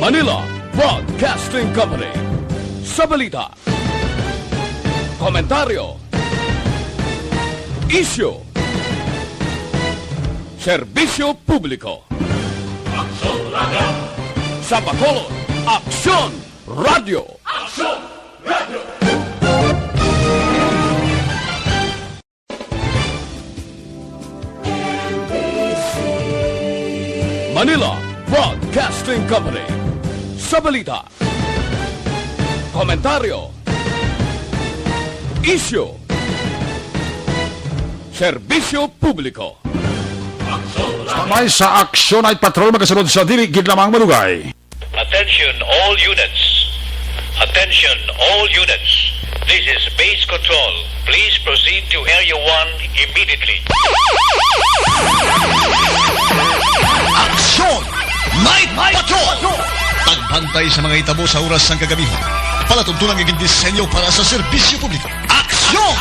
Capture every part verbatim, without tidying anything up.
Manila Broadcasting Company. Sa balita, komentaryo, isyu, serbisyo publiko. Aksyon Radio. Sa Bacolod, Aksyon Radio. Aksyon Radio. Manila Broadcasting Company. Sa balita, komentaryo, isyu, serbisyo publiko. May sa Aksyon Night Patrol magasunod sa dili gid lamang madugay. Attention all units. Attention all units. This is Base Control. Please proceed to Area one immediately. Aksyon Night Patrol. Pagbantay sa mga hitabo sa oras sang kagabihon. Palatuntunan nga gindisenyo para sa serbisyo publiko. Aksyon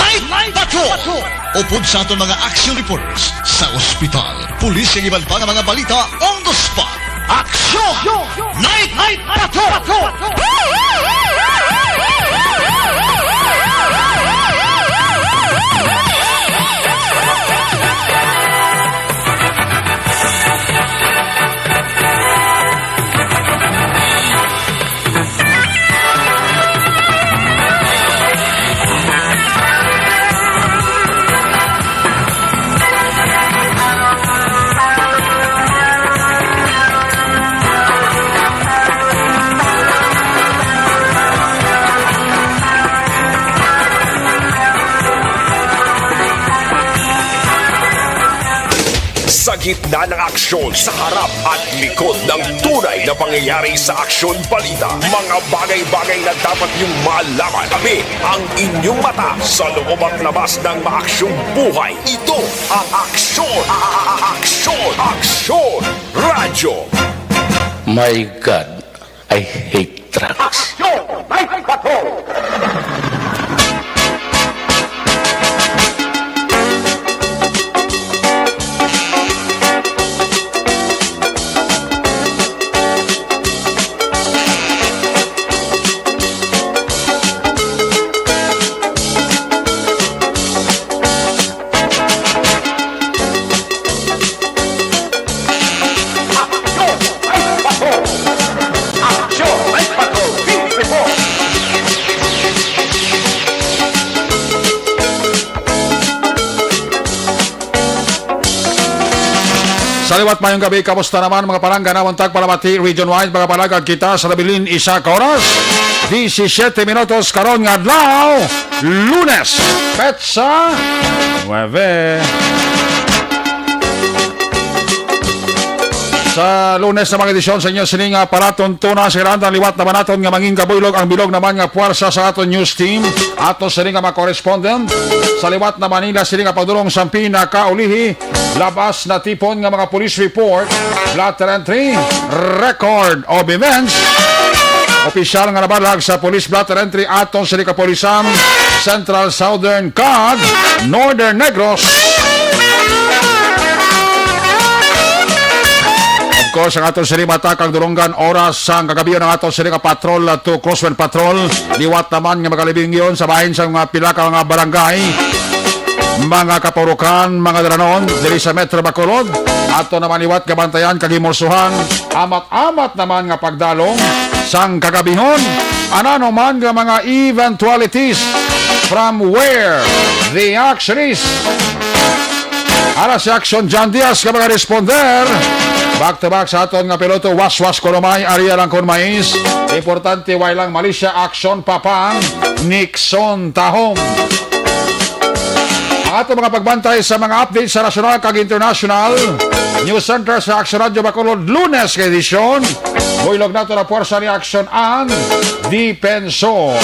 Night Patrol. Upod sa aton mga action reporters sa ospital, pulis, kag iban pa nga mga balita on the spot. Aksyon Night Patrol. Sa gitna ng aksyon, sa harap at likod ng tunay na pangyayari sa aksyon balita, mga bagay-bagay na dapat niyong malaman. Kami ang inyong mata sa loob at labas ng maaksyong buhay. Ito ang Aksyon, a- a- a- Aksyon, Aksyon Radyo. My God, I hate trucks. Aksyon Night Patrol! Aksyon Night Patrol! Aksyon Night Patrol! Field Report! Sa liwat, mayong gabi. Kamusta naman, mga palangga? Naman tagpalamati region-wide, mga palagag kita sa nabilin isa ka oras, disisiete minutos karon nga adlaw, Lunes, petsa nuebe. Sa Lunes na mga edisyon sa inyo sini nga palatuntunan, sa Granda, liwat naman naton nga mangin kabuylog ang bilog naman nga puwersa sa aton news team, ato sini nga mga correspondent sa liwat na Manila, sini nga padulong sa pinakaulihi, labas na tipon nga mga police report, blotter entry, record of events, opisyal nga nabalag sa police blotter entry aton sini kapulisan, Central, Southern, kag Northern Negros. Of course, ang aton sini mata kag dulonggan oras sang kagabi ang aton sini ka patrol, uh, to Crosswind Patrol. Liwat naman nga magalibingyon sa bahin sa mga pila ka mga barangay, mga kapurukan, mga dalanon diri sa Metro Bacolod. Ato naman liwat kabantayan kag himulsuhan. Amat-amat naman nga pagdalong sang kagabihon. Ano man nga mga eventualities from where the action is. Ara si Action John Diaz nga mga responder. Back to back sa aton nga piloto, Waswas Kolomay, Ariel Angkon Mais. Importante, way lang Malaysia, Action Papang, Nixon Tahom. Ang ato mga pagbantay sa mga update sa nasyonal kag international news center sa Action Radio Bacolod, Lunes nga edisyon. Buylog nato na puwersa ni Action ang Defensor.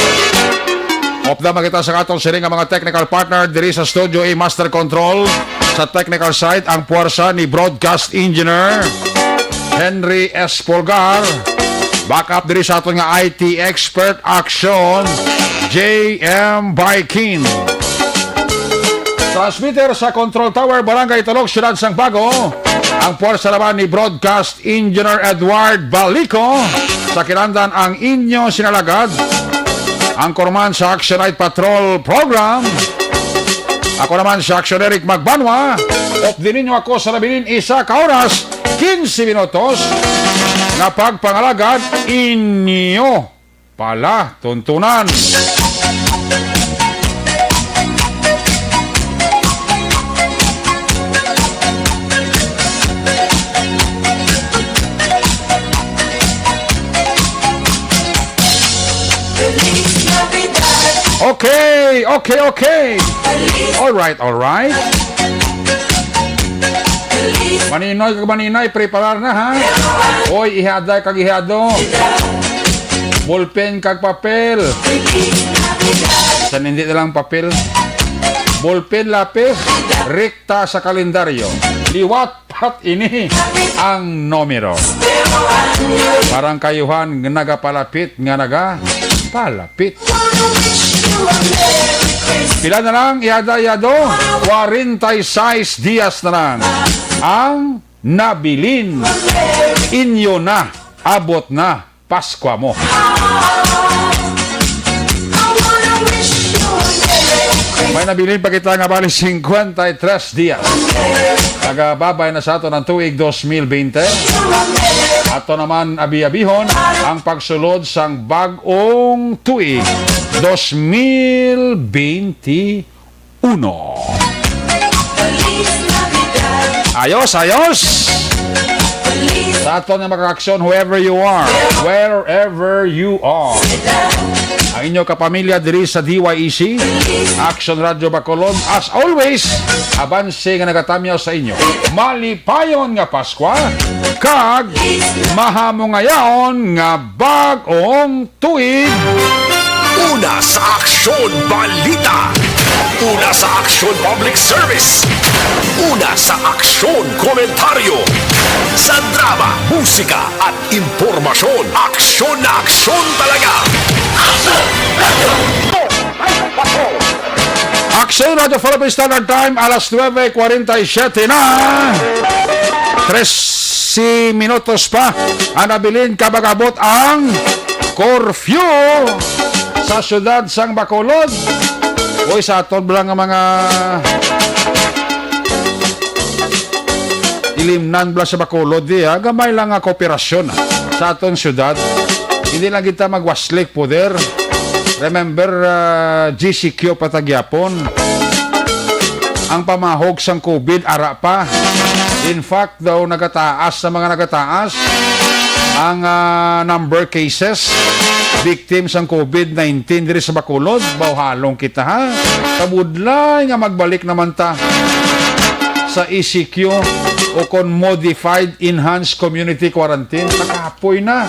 Upda man kita sa aton sini nga mga technical partner diri sa studio, A Master Control. Sa technical side, ang puwersa ni Broadcast Engineer Henry S Polgar. Backup diri sa aton nga I T expert, Action, J M Baikin. Sa Transmitter sa Control Tower, Barangay Talok, Siyudad sang Bago. Ang puwersa naman ni Broadcast Engineer Edward Balico. Sa kinahanglan ang inyo sinalagad. Ang kurman sa Action Night Patrol Program. Ako naman si Action Eric Magbanwa. Update ninyo ako sa nabilin isa ka oras, quince minutos, nga pagpangalagad inyo palatuntunan. Okay, okay, okay. All right, all right. Maninoy kag maninay, preparar na, ha? Oy, ihaday kag ihado. Ballpen kag papel. Sa hindi na lang papel. Ballpen, lapis, rekta sa kalendaryo. Liwat pat ini ang numero. Parang kayuhan nga nagapalapit nga nagapalapit. Pila na lang, ihada-ihado? Kwarenta y seis dias na lang. Ang nabilin, inyo na, abot na, Paskwa mo. May nabilin pa kita nga bali cincuenta y tres dias. Nagababay na sa aton ang tuig dos mil bente. Ato naman abi-abihon ang pagsulod sang bag-ong tuig dos mil bente uno. Ayos, ayos. Sa aton nga mga aksyon, whoever you are, wherever you are. Ang inyo kapamilya diri sa D Y E C, Action Radio Bacolod, as always, abanse nga nagatamyaw sa inyo. Malipayon nga Paskwa, kag mahamongayaon nga bag-ong tuig. Una sa aksyon, balita. Una sa aksyon, public service. Una sa aksyon, komentaryo. Sa drama, musika, at impormasyon. Aksyon na aksyon talaga. Aksyon Radio Philippine Standard Time, alas nuebe kwarenta y siyete na. Trese minutos pa ang nabilin ka mag-abot ang curfew sa siyudad sang Bacolod. Uy, sa aton bala nga mga ilimnan bala sa Bacolod, di, ah, gamay lang nga kooperasyon, ah, sa aton siyudad. Hindi lang kita magwaslik, poder. Remember, ah, G C Q pa ta gyapon. Ang pamahog sang COVID, ara pa. In fact, daw nagataas sa mga nagataas ang, ah, number cases, victim sang COVID nineteen diri sa Bacolod. Bawhalong kita, ha? Kabudlay nga magbalik naman ta sa E C Q o kon modified enhanced community quarantine. Kakapoy na.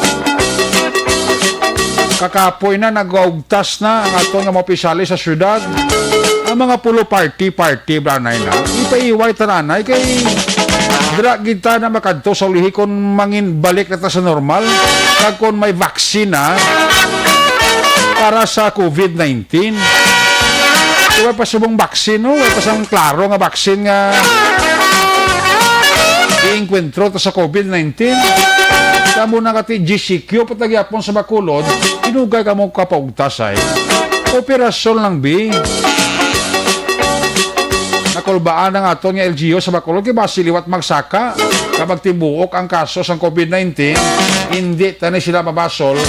Kakapoy na, nagaugtas na ang aton nga mga opisyales sa syudad. Ang mga pulo party, party, blanay na. Ipaiway tananay kay dira kita na makadto sa ulihi kung mangin balik na ta sa normal. Kag kung may vaccine na para sa COVID nineteen. Kung may pa subong vaccine, no? May pa sang klaro nga vaccine nga iengkwentro ta sa COVID nineteen. Kamo na kati G C Q, pa ta gyapon sa Bacolod, inugay kamo kapaugtas ay. Operasyon lang, bi. Nakulbaan ang aton nga L G U sa Bacolod, kay basi liwat magsaka, ka magtimbuok ang kaso sang COVID nineteen, hindi tani sila mabasol,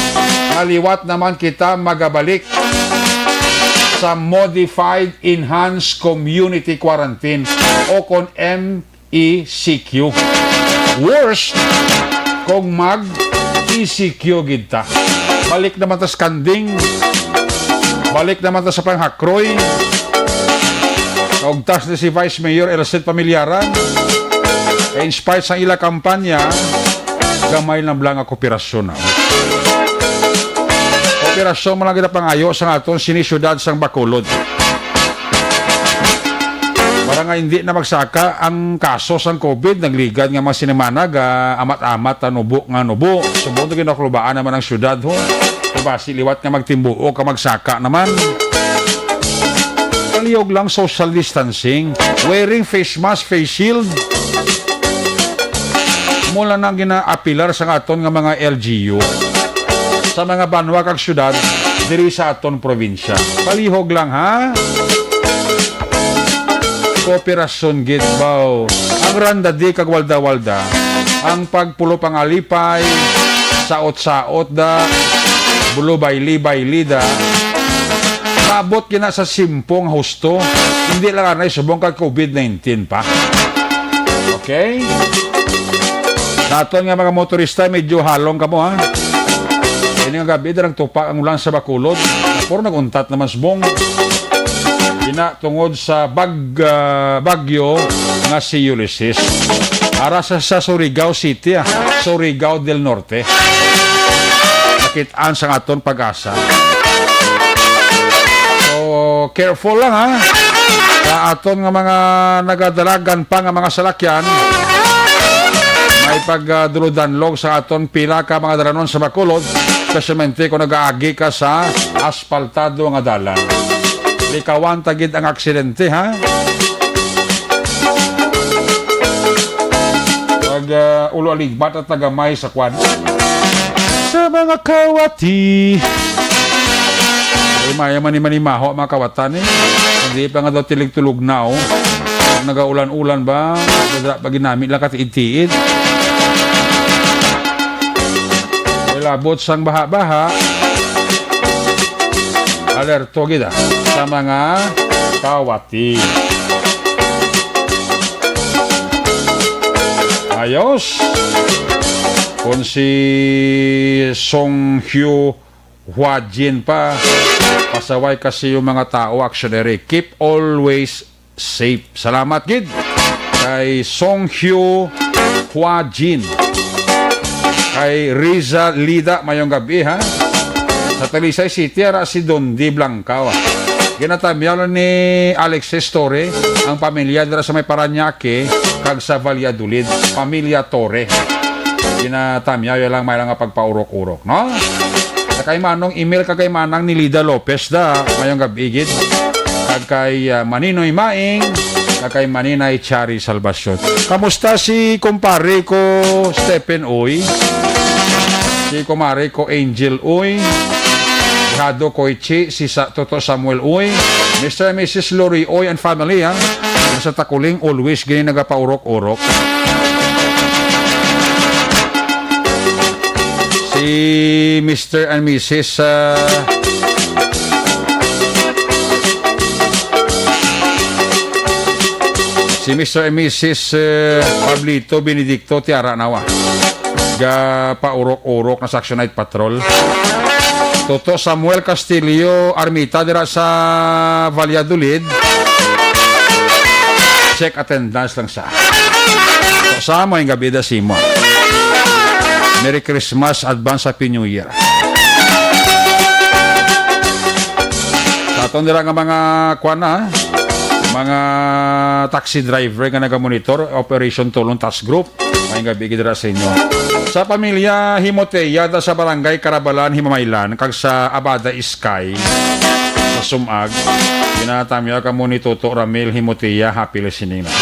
nga liwat naman kita magabalik sa Modified Enhanced Community Quarantine o kon M E C Q. Worst, kung mag-E C Q gid ta. Balik naman ta sa kanding. Balik naman ta sa panghakroy. Naugtas ni si Vice Mayor Elcid Pamillaran. In spite sa ila kampanya, gamay lang bala nga kooperasyon na. Kooperasyon man lang gid ang pangayo sa aton sini syudad sang Bacolod. Para nga hindi na magsaka ang kaso sang COVID, nagligad nga mga sinimana, ga amat-amat, ah, nubo nga nubo. Subong to ginakulbaan naman ang syudad, ho. Kay basi liwat nga magtimbuok ka magsaka naman. Palihog lang social distancing, wearing face mask, face shield. Mula nang ginaapilar sa aton nga mga L G U sa mga banwa kag syudad diri sa aton probinsya. Palihog lang, ha? Kooperasyon gid, baw. Ang randadi kag walda-walda, ang pagpulo pangalipay, saot-saot da, bulubayli-bayli da. Maabot gina sa simpong husto, hindi lang anay subong kag covid nineteen pa. Okay? Naton nga mga motorista, medyo halong kamo, ha? Ini nga gabi, darang tupa ang ulan sa Bacolod. Puro nag-untat naman subong. Ina tungod sa bag-, ah, bagyo nga si Ulysses. Ara sa, sa Surigao City, ah. Surigao del Norte. Nakit-an sa aton Pag-asa. So, careful lang, ha. Sa aton nga mga nagadalagan pa nga mga salakyan, may pagduludanlog sa aton pila ka mga dalanon sa Bacolod, especially kung nagaagi ka sa aspaltado nga dalan. Likawan ta gid ang aksidente, ha? Pag, ah, ulo aligbat at tagamay sa kwan. Sa mga kawati. Ay, maya man ni manimaho, mga kawatan, eh. Hindi pa nga daw tilig tulog na, oh. Pag nagaulan-ulan ba, nadra pa ginamit lang katiid-tiid. Ay, labot sang baha-baha. Alerto gid, ah, sa mga kawati. Ayos. Kung si Song Hyo Hwa Jin pa, pasaway kasi yung mga tao, aksyonere. Keep always safe. Salamat gid kay Song Hyo Hwa Jin. Kay Riza Lida, mayong gabi, ha? Sa Talisay City, ara si Dondi Blanca, wa. Ginatamyaw lang ni Alexis Torre ang pamilya dira sa may Parañaque kag sa Valladolid. Pamilya Torre. Ginatamyaw lang, may lang nga pagpaurok-urok, no? Sa kay Manong Emil kag kay Manang Nilida Lopez da, mayong gabi gid. Kag kay, ah, Maninoy Maing, kag kay Maninay Chari Salvacion. Kamusta si kumpare ko Stephen Uy? Si kumare ko Angel Uy? Hado Koichi, si sa Toto Samuel Uy? Mister and Missus Lori Uy and family, ha? Sa Takuling, always gini nagapaurok-urok. Si Mister and Missus, ah, si Mister and Missus, eh, Pablito Benedicto Tiara Nawa. Ga paurok-urok na sa Action Night Patrol. Toto Samuel Castillo Armita dira sa Valladolid. Check attendance lang sa. So, sa mo yung gabi da simo. Merry Christmas, advance Happy New Year. Sa aton dira nga mga kwan na, mga taxi driver nga nagamonitor, Operation Tulong Task Group. May gabi gid dira sa inyo. Sa pamilya Himotea da sa Barangay Carabalan, Himamaylan, kag sa Abada Sky, sa Sumag, ginatamya kamo ni Toto Ramil Himotea. Happy listening na.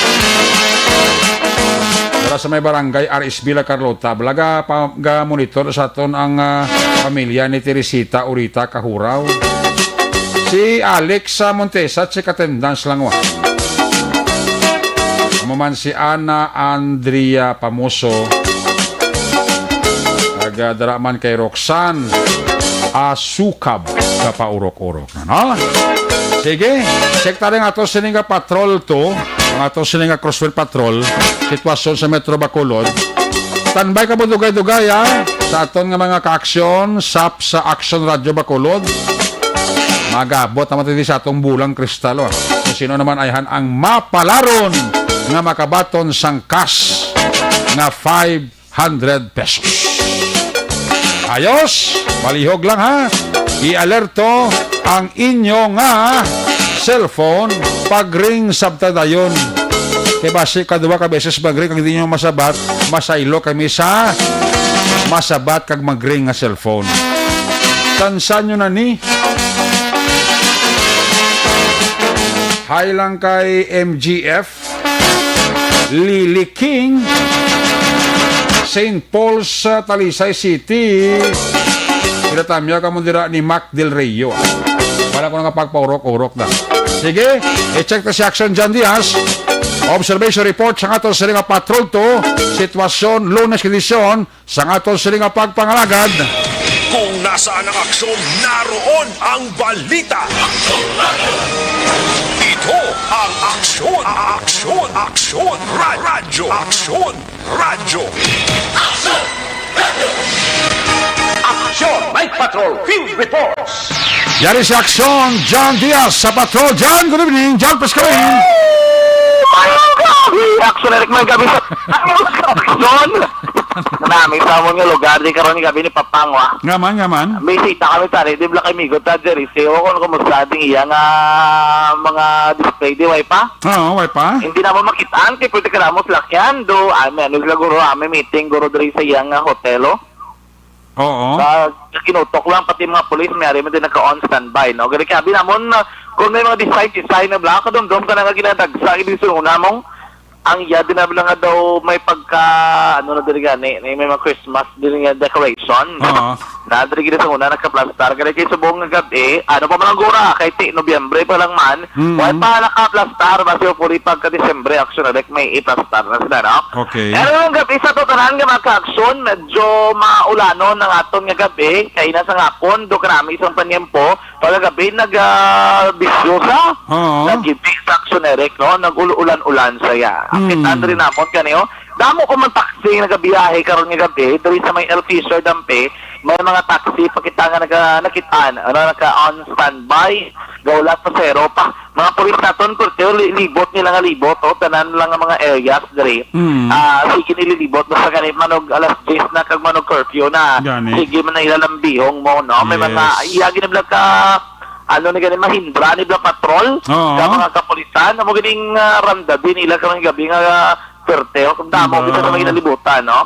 Dira sa may Barangay R S B La Carlota, balaga pa, ga monitor sa aton ang, ah, pamilya ni Teresita Urita Kahuraw. Si Alex sa Montesa, check attendance lang, wa. Amo man si Ana Andrea Pamoso. Nagadara man kay Roxanne Asukab, kapaurok-urok na, no? Sige, check tayo nga ato sining nga patrol to, ang ato sining nga Crossfire Patrol, sitwasyon sa Metro Bacolod. Standby ka mo dugay-dugay, ha? Sa aton nga mga ka-aksyon, sap sa Action Radio Bacolod. Magabot naman tayo sa atong bulang kristal, oh. Kung sino naman ayhan ang mapalaron nga makabaton sang cash nga five hundred pesos. Ayos, palihog lang, ha. I-alerto ang inyo nga cellphone pag-ring sabta dayon. Kay basi ka duha ka beses mag-ring kag di nyo masabat, masaylo kami sa masabat kag mag-ring nga cellphone. Tansa nyo na ni. Hi lang kay M G F, Lily King, Saint Paul's, sa Talisay City. Pinatamya ka mo dira ni Mac Del Rio. Wala ko nga pagpaurok-urok na. Sige, i-check ta si Action John Diaz. Observation report sa aton sini nga Patrol two. Sitwasyon, Lunes edisyon, sa aton sini nga pagpangalagad. Kung nasaan ang aksyon, naroon ang balita. Ito ang Aksyon, Aksyon, Aksyon, Ra-, Radyo, Aksyon, Radyo. Aksyon! Night Patrol Field Reports! Yari si Aksyon, John Diaz sa Patrol. John, good evening. John, please come in. Mayong gabi, Aksyon Eric. Mayong gabi sa Aksyon. Nami sa amon nga lugar, di karon nga gabi ni Papangwa. Ngaman, ngaman. Bisita kami sa di bla kay Migo ta, Jerry. Siyo kung kumusta ding iya nga mga display, di way pa? Oo, way pa. Hindi na mo makitaan, kay pwede ka na mo salakyan. Do, I mean, ano sila, guro, ah, may meeting, guro, diri sa iya nga hotel, oh. Oo. Sa kinutok lang, pati mga pulis, may ari man din naka-on standby, no? Gani kaya, binamon, ah, kung may mga design, design na bla, kadumdum ka na nga ginadagsa, ibig sunod na mong, ang iya din na bla nga daw may pagka, ano na diri gani, may, may mga Christmas din nga decoration. Oo. Na diri gid sa una, nagkaplastar. Gani kay subong nga gabi, ano pa man ang gura, kay ti, Nobyembre pa lang man, Mm. Wala pa nakaplastar, basi hopefully pagka Disyembre, Aksyon Eric, may iplastar na sila, no? Okay. Pero ang gabi sa to, tanan nga mga ka-aksyon, medyo maulanon ang aton nga gabi, kay na sa ngapon, do karami isang panyempo, pagkagabi, nag, ah, bisyosa, Oo. nag-ibig sa Aksyon Eric, no? Nag-ulan-ulan saya. Ang Hmm. kita rin namon kaniyo, damo ko man taxi nagabiyahe karon nga gabi, diri sa may El Fisher Dampi, may mga taxi, pakita nga naga-, nakitaan, ano, naka-on standby, gahulat pasero pa. Mga pulis naton, kurteo, li-, libot nila nga libot, oh, tanan lang nga mga areas diri. Mm. Ah, sige nililibot, basta gani, manog alas diyes na, kag manog curfew na. Gani. Sige man na ilalambihong mo, no? May mga, Yes. iya, gini bla ka, ano ni gani, Mahindra, ni bla patrol, Oo. ka mga kapulisan, amo ganing, ah, randa din nila karong gabi nga, ah, kurteo, kung damo, Ba. Kita sa mga nalibutan, no?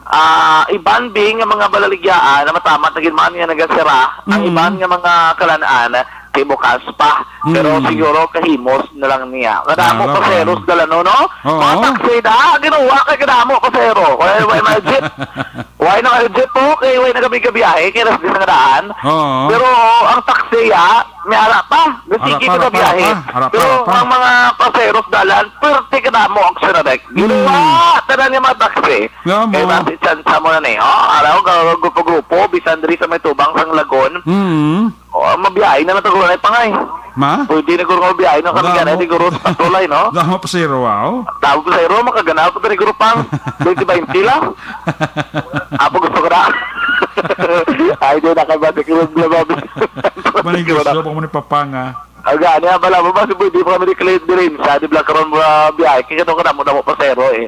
Ah, iban bi nga mga balaligyaan na matamat na gid man nga nagasira, ang Mm. iban nga mga kalan-an, kay bukas pa. Pero Mm. siguro kahimos na lang niya. Kadamo Ala, paseros pa. Dala, no, no? Oo. Mga taxi da, ginawa kay kadamo pasero. Why, why na jeep? Why na jeep po? Kay why na kami kabiyahe? Kay alas diyes na nga daan. Oo. Pero ang taxi, ah, may ara pa. Ara Sige pa, ko na ara pa, biyahe. ara pa, Pero ara pa. ang mga paseros dalan, perte kadamo ang sinadek. Mm. Ginawa, tanan nga mga taxi. Nga mo. Kay basi chance mo na ni. Oh, araw, grupo-grupo, bisan diri sa may tubang sang Lagon. Mm. Oh, mabiyahe na lang ta guro na pangay. Ma? Pwede na guro nga mabiyahe na kami Damo. Gana, di guro sa tulay, no? Damo pa zero, wow. Tawag ko sa iro, makagana pa ni guro pang twenty twenty lang. Apo gusto ko na. Ay, di na kay Bati Cruz na, Bobby. Manigos na pa mo ni Papanga. Aga, niya pala, ba, si Boy, di pa kami ni Clint Dirin. Sa di bla karon mga biyahe. Kaya ito ko na mo, na mo pasero, eh.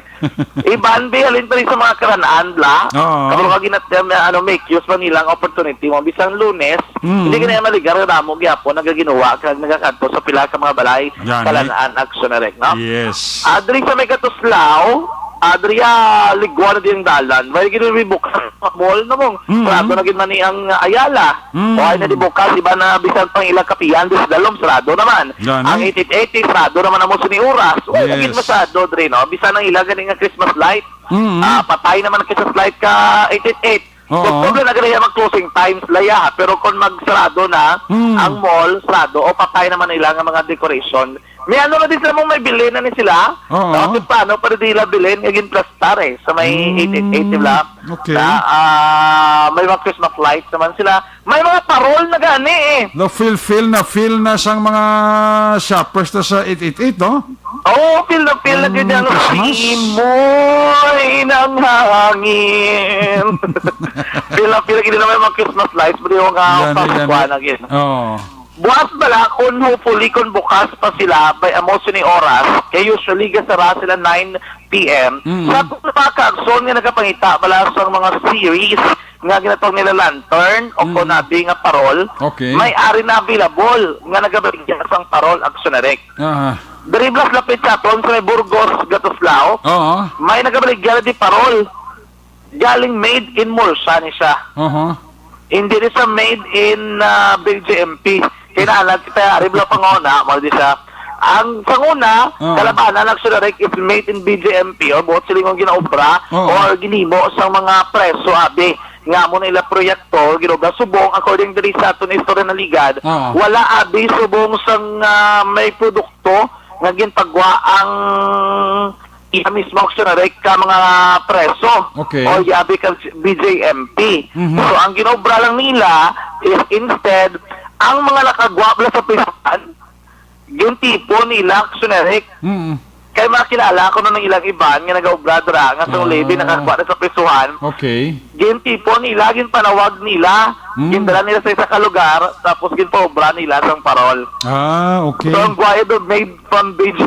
Iban, bi, halin pa rin sa mga karanaan, bla. Oo. Kapag ka ginat-, ano, make use man nilang opportunity mo. Bisan Lunes, Mm. hindi ka na maligar, na mo, gyapon, nagaginuwa, kag nagakadto sa pila ka mga balay, Gani. Kalanaan, action na rin, no? Yes. Ah, diri sa may Katuslao, ah, diri, ah, ligwa na din ang dalan. May gini bukas, mall na mong, Mm. sarado na gid man ni ang Ayala. Mm. O, ay na di bukas, iba na bisan pang ila kapihan, di sa dalom, sarado naman. Gani. Ang eighty-eight, sarado naman ang Muso ni Oras. Wala Yes. gid masado, dre, no? Bisan ang ila gani nga Christmas light, Mm. ah, patay naman ang Christmas light ka eighty-eight. Oo. Kung sobra na gani mag-closing times, laya. Pero kung magsarado na, Mm. ang mall, sarado, o patay naman nila nga mga decoration. May ano na din sila, mong may bilin na ni sila. Oo. No? Kung paano pa rin nila bilin, nga ginplastar eh, sa may Mm. eighty-eight, di ba? Okay. Na, ah, may mga Christmas lights naman sila. May mga parol na gani eh. Na feel, feel na, feel na sang mga shoppers na sa eight eight eight, no? Oo, feel na feel na Ang gid ang Christmas? Simoy ng hangin. Feel na feel na gid na may mga Christmas lights, pero yung, ah, Yan, yan, Pasko yan. na gid. Oo. Buwas bala, kung hopefully, kung bukas pa sila, by amo sini oras, kay usually gasara sila nine p m. Mm. Sa kung mga kaagsoon nga nagapangita bala sa mga series nga ginatawag nila lantern o Mm. kung nabi nga parol, Okay. may ari na available nga nagabaligya sang parol, Action Eric. Aha. Diri blas lapit sa aton sa may Burgos, Gatuslao, Oo. may nagabaligya na di parol. Galing made in Mulsan ni siya. Aha. Hindi ni siya made in, ah, Big G M P. Kinahanglan kita, ari bala panguna, mo di siya, Ang sanguna, Oo. kalabanan, actually, like, is made in B J M P, o buot silingon ginaobra Oo. or ginhimo sang mga preso, abi, nga amo na ila proyekto, ginobra subong, according diri sa aton istorya na ligad, Oo. wala, abi, subong sang, ah, may produkto nga ginpagwa ang iya mismo aksyon, like, ka mga preso Okay. o yabi ka B J M P. Mhm. So, ang ginobra lang nila is instead, ang mga nakagwa bala sa prisohan, gintipon nila, aksyon, like, Mm. kay makilala ko nun ang ilang iban nga nagaobra dira, nga sa Ah. Levy nakagwa na sa prisohan. Okay. Gintipon nila, ginpanawag nila, Mm. gindala nila sa isa ka lugar, tapos ginpaobra nila sang parol. Ah, okay. So, ang Guayo do made from beach,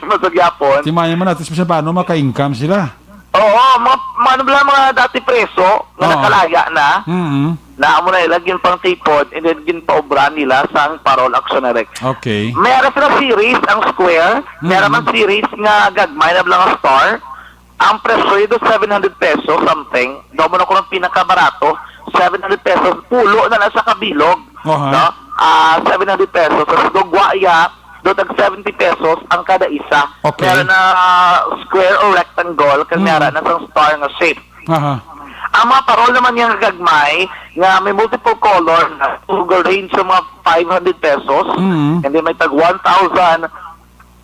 mas magyapon. Timayan man natin siya paano maka-income sila. Oo, mga, mga, ano ba, mga dati preso nga Oo. nakalaya na, Mm-hmm. na amo na ila ginpangtipon, and then ginpaobra nila sang parol, aksyon, like. Okay. May ara sila series, ang square, may ara Mm-hmm. man series nga gagmay na bala nga star. Ang presyo ito, seven hundred pesos something. Daw mo na ko ng pinakabarato, seven hundred pesos, pulo na lang sa kabilog, Aha. no? Ah, seven hundred pesos. Tapos gugwa iya, do tag seventy pesos ang kada isa. Okay. Meron na, ah, square o rectangle, kag Mm. meron na sang star nga shape. Aha. Ang mga parol naman niya nga gagmay, nga may multiple color, na range sa mga five hundred pesos, Mm. and then may tag one thousand,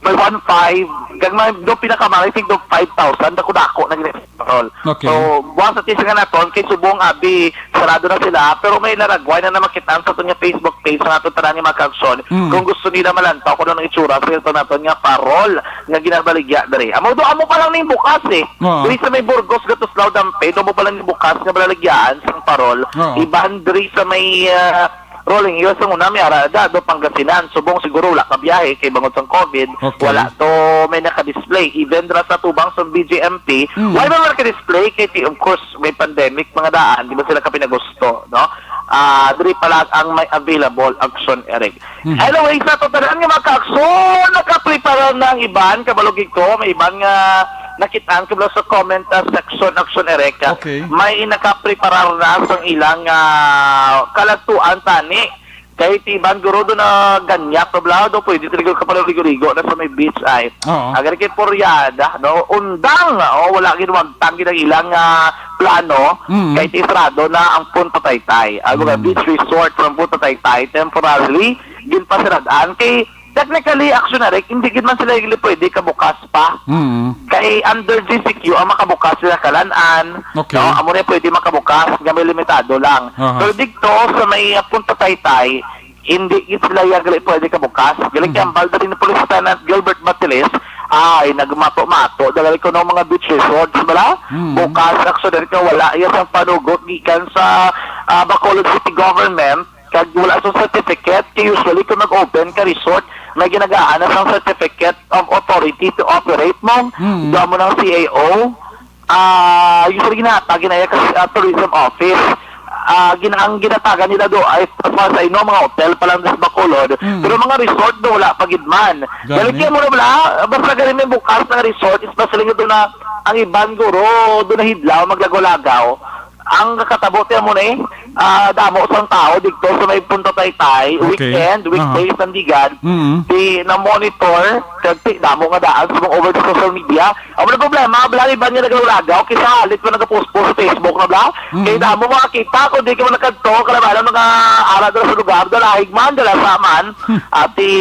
may one five, kag may do pinakamahal, I think, do five thousand, dako-dako na gini parol. Okay. So, buwas sa tisa nga naton, kay subong, abi, sarado na sila, pero may laragway na namakit-an sa aton nga Facebook page sa aton tanan nga mga kaaksyon. Mm. Kung gusto nila malantaw kung anong itsura sa ito naton nga parol nga ginabaligya diri. Amo do, amo pa lang ning bukas, eh. Oo. Diri sa may Burgos, Gatuslao, Damped, amo pa lang ning bukas nga balaligyaan sang parol. Oo. Iban diri sa may, ah, Rolling Hills, ang una, may ara da, do Pangasinan. Subong siguro wala ka biyahe kay bangod sang COVID, Okay. wala to may naka-display. Even ra sa tubang sa B J M P, Mm. wala man naka-display kay ti-, of course, may pandemic, mga daan, di ba sila kapinagusto, no? Ah, diri pa lang ang may available, aksyon, Eric. Mhm. Anyway, sa totalan nga mga kaaksyon, nakaprepara na ang iban, kabalog ko, may iban nga nakit-an ko lang sa comment, ah, section, aksyon, Eric. Okay. May nakapreparar na sang ilang, ah, kalagtuan tani. Kay ti iban guro do na ganyap na bala, do pwede talaga ka pala ligo-ligo na sa may beach ay. Oo. Agad kay poryada, no? Undang, oh, wala gid wagtang gid ang ilang, ah, plano, Mm. kay ti sarado na ang Punta Taytay. Ang mga Mm. beach resort from Punta Taytay, temporarily, ginpasirad-an. Kay technically, actually, hindi gid man sila gid pwede kabukas pa. Mm. Kay under G C Q ang makabukas sila Kalan-an. Okay. No? Amo na pwede makabukas, nga may limitado lang. Aha. Pero dito sa may, ah, Punta Taytay, hindi gid sila ya gali pwede kabukas. Gali Mhm. kay ang balda din ni Police Lieutenant Gilbert Batiles, ay nagmato-mato. Dagali ko ng mga beach resorts, bala? Mhm. Bukas, actually, ka wala iya sang panugot gikan sa, ah, Bacolod City Government, kag wala sang certificate. Kay usually, kung nag-open ka resort, may ginagaan na sang certificate of authority to operate mo. Mhm. Damo ng C A O. Ah, usually ginatag ginaya ka sa tourism office. Ah, gin-, ang ginatagan nila do ay para sa ino, mga hotel pa lang sa Bacolod. Mm. Pero mga resort do, wala pa gid man. Gani. Balik mo na bala, basta gani may bukas na resort, especially nga do na ang iban guro, do na hidlaw, maglagaw-lagaw. Ang kakatabo tiya mo na eh, ah, damo sang tao dito sa may Punta Taytay, Okay. weekend, Aha. weekdays, nandigan, Mm. di na monitor, kag ti-, damo nga daan sa mga over sa social media. Ang mga problema, bala iban nga naglulagaw, kisa halit pa nagapost-post sa Facebook na bala. Mhm. Kaya damo makakita, kung di ka man nakadto, kalabanan mga ara dala sa lugar, dalahig man, dala sa man, Hmm. ati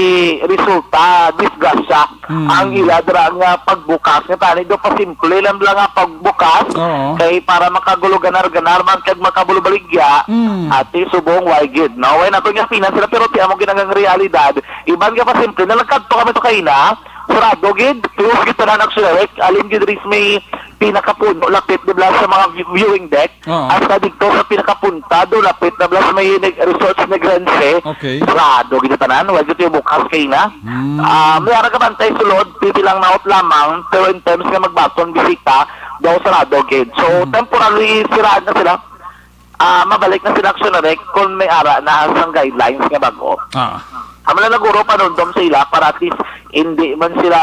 resulta, disgrasya. Hmm. Ang ila dira nga pagbukas nga tani do pa simple lang bala nga pagbukas, Oo. kay para makagulo ganar-ganar man kag makabulubaligya, Hmm. ati subong, why gid, no? Why nato nga finance sila, pero ti amo ginangang realidad, iban nga pa simple, nalagkadto kami to kaina, sarado gid, close gid tanan ang Sulawek, alin gid diri sa may pinakapuno, lapit di bala sa mga vi-, viewing deck, Oo. hasta dito sa pinakapunta, do lapit na bala sa may neg-, resort sa Negrense, Okay. sarado gid tanan, wala gid yung bukas kaina. Hmm. Ah, may ara ka bantay sulod, pipila nga naot lamang, pero in terms nga magbaton, bisita, daw sarado gid. So, Hmm. temporarily, siraan na sila. Ah, mabalik na sila action na kung may ara na sang guidelines nga bago. Ah. Amo lang naguro panumdom sa ila para at least hindi man sila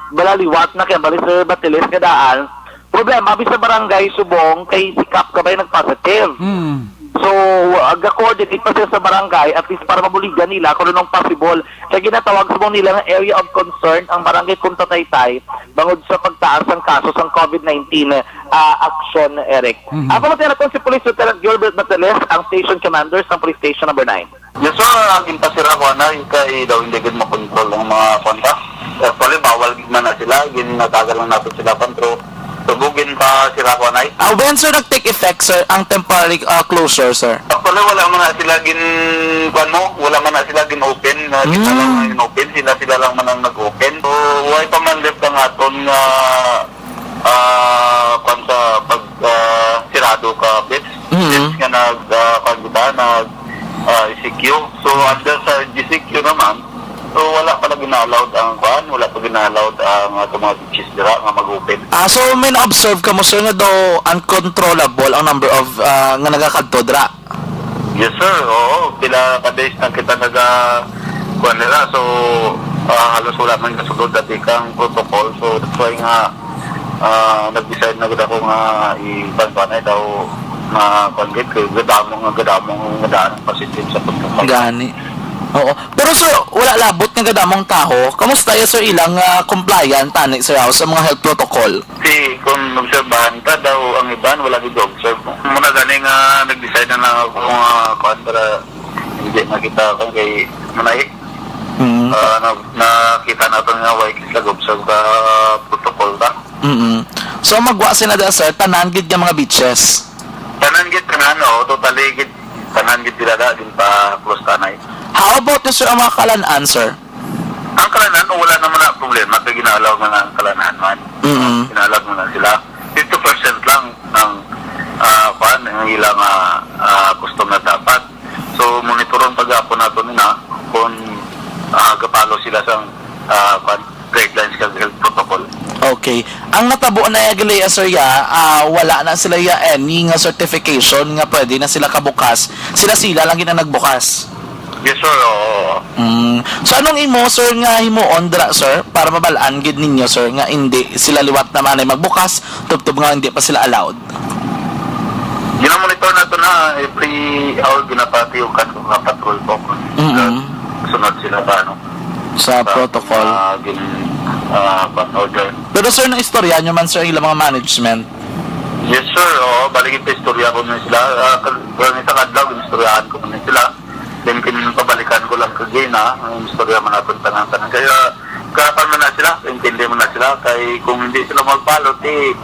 malaliwat na kay balik sa Batiles nga daan. Problema, abi sa barangay subong kay si Kap Kabay nag-positive. Hmm. So, uh, ga-coordinate pa sila sa barangay, at least para mabuligan nila kung anong possible. Kaya ginatawag subong nila nga area of concern ang barangay Punta Taytay bangod sa pagtaas ng kaso sang COVID nineteen, ah, aksyon, Eric. Mhm. Ako, matira ko si Police Lieutenant Gilbert Batanes, ang station commander sa Police Station Number Nine. Yes, sir. Ang ginpasira ko, anay, kay daw hindi gid makontrol ang mga konta. Actually, bawal gid man na sila. Ginatagal lang natin sila, pan, pero subugin pa sila ko, anay. Ah, when, sir, nag-take effect, sir, ang temporary, ah, closure, sir? Actually, wala man na sila gin, kuwan mo, wala man na sila gin-open. Nga kita lang Mm. ang gin-open, sila, sila lang man ang nag-open. So, why pa man left ang aton nga, ah, kuwan sa pag, ah, sirado ka, Pips? Mm. Since nga nag, ah, kuwan kita, nag, ah, E C Q. So, under sa G C Q naman, so, wala pa na gina-allowed ang kuwan, wala pa gina-allowed ang ato mga beaches dira nga mag-open. Ah, so may na-observe ka mo, sir, nga daw uncontrollable ang number of, ah, nga nagakadto dira? Yes, sir. Oo, pila ka days na kita naga, kuwan nila. So, ah, halos wala man kasunod dati kang protocol. So, that's why nga, ah, nag-decide na gid ako nga i-, kuwan, kuwan, ay daw nga, kuwan, gid, kay gadamo nga, gadamo nga daan ang positive sa pagkakay. Gani. Oo. Pero, sir, wala labot nga gadamong tawo. Kamusta ya, sir, ilang, ah, compliant tani, sir, sa mga health protocol? Si, kung obserbahan ta daw, ang iban wala gid observe. Muna gani nga nag-decide na lang ako nga kuwan para hindi makita ako kay manay. Mm. Ah, na, nakita nato nga wala gid nag-observe ka protocol ta. Mm. So, magwa sila da, sir, tanan gid nga mga beaches? Tanan gid, tanan, oo, totally gid, tanan gid sila da, din pa close tanay. How about, sir, ang mga kalan-an, sir? Ang kalan-an, wala naman na problema kay gina-allow man ang kalan-an man. Mm. Gina-allow man na sila. Fifty percent lang ang, ah, kuwan, ang ilang, ah, ah, customer dapat. So, monitoron pa gapon nato nila kung, ah, gapalo sila sa, ah, kuwan, guidelines kag health protocol. Okay. Ang natabo na ya gali, sir, ya, ah, wala na sila ya any nga certification nga pwede na sila kabukas. Sila-sila lang gid ang nagbukas. Yes, sir. Oo. Mm. So, anong imo, sir, nga himuon dira, sir, para mabal-an gid ninyo, sir, nga hindi sila liwat na manay magbukas, tubtob nga hindi pa sila allowed? Ginamonitor nato na every hour, ginapatiukan ko nga patrol po. Mm-mm. Sunod sila sa, ano, Sa sa protocol. mga gin-, ah, pan order. Pero, sir, naistorya nyo man, sir, ang ilang mga management? Yes, sir. Oo, bali, istorya ko na sila. Ah, kag-, kag isang adlaw, ginistoryahan ko na sila. Then, kin-, pabalikan ko lang kagina, ang istorya man naton tanan-tanan. Kaya, kapan man na sila, intindi man na sila. Kay kung hindi sila mag-follow, ti,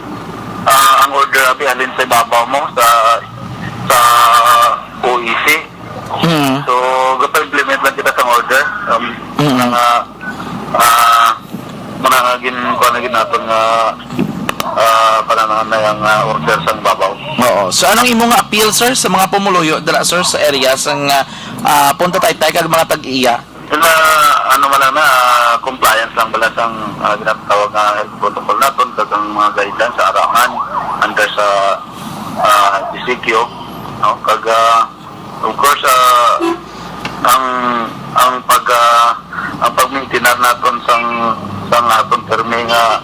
ah, ang order abi, halin sa ibabaw mo, sa, sa O E C. Mm. So, gapa-implement lang kita sa order. Um, Mm. mga, ah, mga gin-, kuha na gid naton nga, ah, pananahan na yung, ah, order sa babaw. Oo. So, anong imo nga appeal, sir, sa mga pumuluyo dira, sir, sa area sang, ah, ah, Punta Taytay kag mga tag-iya? Sila, ano man lang na, ah, compliance lang bala sang, ah, ginatawag nga health protocol naton, kag ang mga guidelines sa araman under sa, ah, G C Q, no? Kag, ah, of course, ah, ang, ang pag, ah, ang pag-maintain naton sang, sang aton terme nga,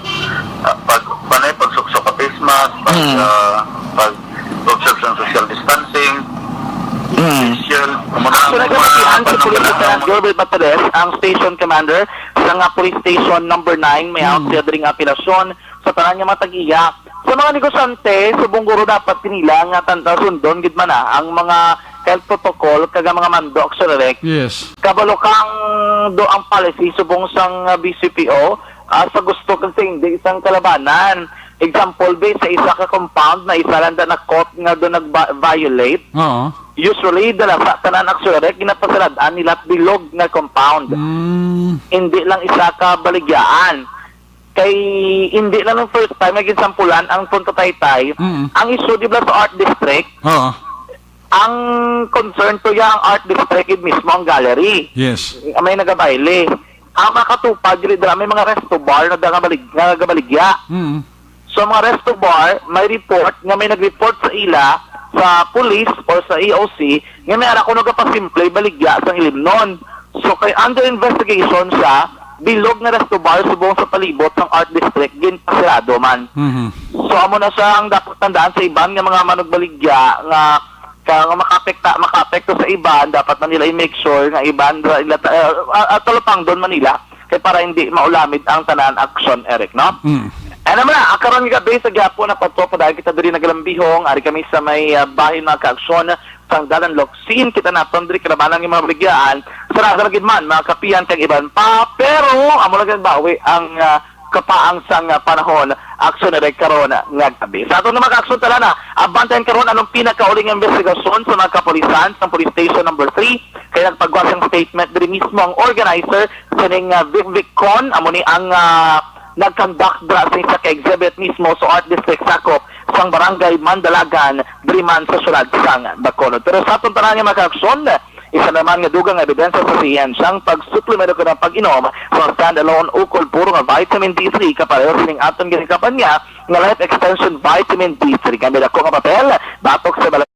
ah, pag, panay, pagsuksok ka face mask, pag, Mm. ah, pag-observe sang social distancing, Mm. social, amo na ang Actually, mga kamatian si Police Lieutenant Gilbert Batares, ang station commander sa nga police station number nine, may Mm. out siya diri nga apelasyon sa tanan nga mga tag-iya. Sa mga negosyante, subong guro dapat kanila nga tan-, sundon gid man na ang mga health protocol kag ang mga mando, Sir Rick. Yes. Kabalo kang do ang policy subong sang, ah, B C P O, ah, sa gusto kag sa hindi sang kalabanan. Example, be, sa isa ka compound na isa lang da na caught nga do nag-violate. Oo. Usually, dala sa tanan, Sir Rick, ginapasarad-an nila bilog nga compound. Mm. Hindi lang isa ka baligyaan. Kay hindi na nung first time nga ginsampulan ang Punta Taytay. Mm. Ang issue, di ba, sa Art District, Oo. ang concern to ya ang Art District, it mismo ang gallery. Yes. May nagabayle. Ang makatupad, dili dira may mga resto bar na da nga balig-, nga nagabaligya. Mm. So, mga resto bar, may report nga may nag-report sa ila sa police or sa E O C nga may ara kuno gapasimple baligya sang ilimnon. So, kay under investigation siya, bilog nga resto bar subong sa palibot sang Art District, ginpasirado man. Mhm. So, amo na siya ang dapat tandaan sa iban nga mga manugbaligya nga Kaya nga makaapekta, makaapekto sa iban, dapat man nila i-make sure nga iban ra ila ta-, ah, ah, talupangdon man nila kay para hindi maulamid ang tanan aksyon, Eric, no? Mm. Ano man na, ah, karon nga gabi sa gihapon, napatupad kita diri nagalambihong, ari kami sa may, ah, bahin, mga kaaksyon, sang Dalan Locsin, kita naton diri kalabanan nga mga baligyan, sa nasa gid man, mga kapihan kag iban pa, pero amo lang ang bawi ang, ah, kapaang sang, ah, panahon, aksyon na rin karon nga gabi. Sa aton nga mga kaaksyon, tala na, abantayan karon anong pinakauli nga investigasyon sa mga kapulisan sa Police Station Number Three, kay nagpagawas sang statement diri mismo ang organizer sining, ah, Vic Vic Con, amo ni ang, ah, nag-conduct dira sa isa ka exhibit mismo sa Art District sakop sang Barangay Mandalagan, diri man sa siyudad sang Bacolod. Pero sa aton tanan nga mga kaaksyon, isa naman nga dugang nga ebidensya sa siyensyang pagsuplemento kag pag-inom sa standalone ukol puro nga vitamin D three, kapareho sining aton ginikapan nga, nga Life Extension Vitamin D three. Kami dako nga papel, batok sa bala-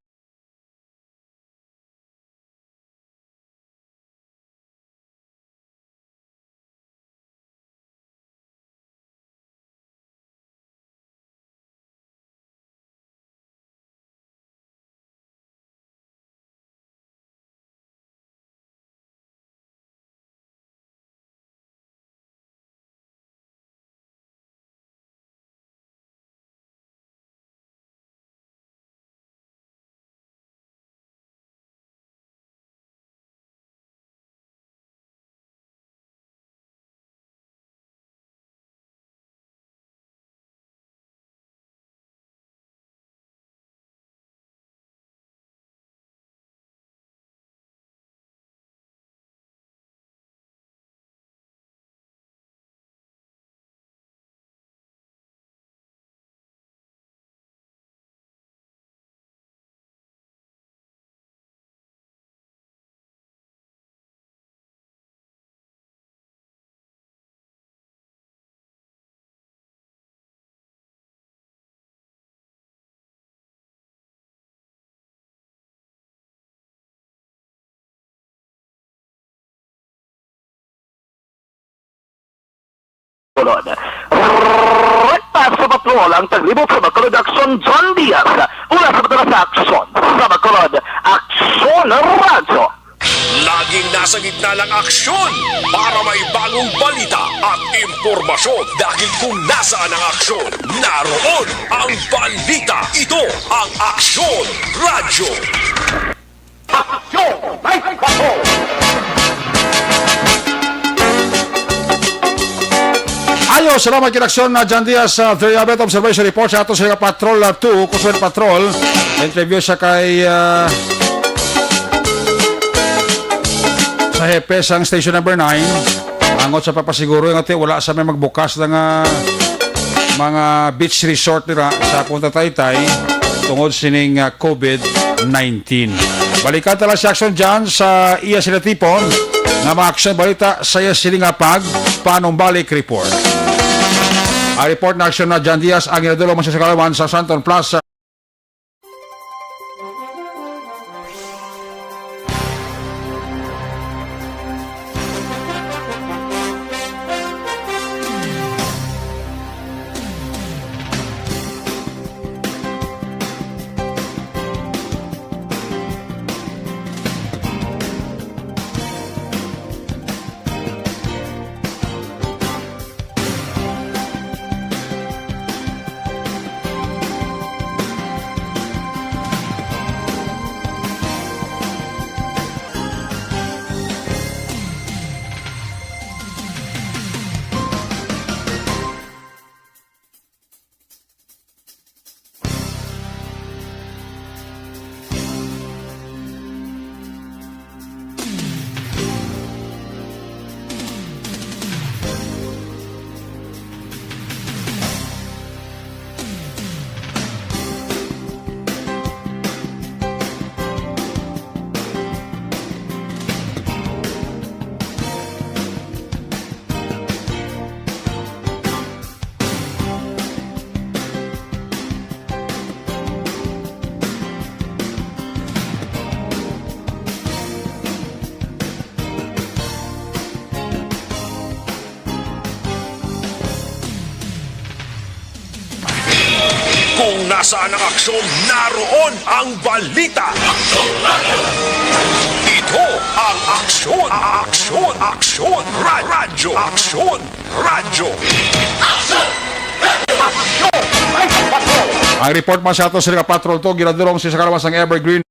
Bacolod. Rekta sa patrol ang taglibot sa Bacolod Aksyon, John Diaz. Una sa patrol sa Aksyon sa Bacolod, Aksyon Radyo. Laging nasa gitna ng aksyon para may bagong balita at impormasyon, dahil kung nasaan ang aksyon, naroon ang balita. Ito ang Aksyon Radyo. Aksyon! May bato! Ayo, salamat kay Aksyon na John Diaz sa Theriabet Observation Report sa ato sa Patrol, ah, two, Kuswen Patrol. Interview siya kay, ah, sa hepe sang station number nine. Angot sa papasiguro nga, ti, wala sa may magbukas na nga mga beach resort nila sa Punta Taytay tungod sining, ah, COVID nineteen. Balikan ta lang si Aksyon John sa iya sila tipon nga mga aksyon balita sa iya sila nga pag panumbalik report. Ang report na Aksyon na John Diaz ang inadulong man sa Kalawan sa Santon Plaza. Saan ang aksyon, naroon ang balita. Ito ang Aksyon, Aksyon, Aksyon, Ra-, Radyo Aksyon, Radyo. Ang report man sa ato sa Patrol to, ginadulong si sa kalawas ng Evergreen.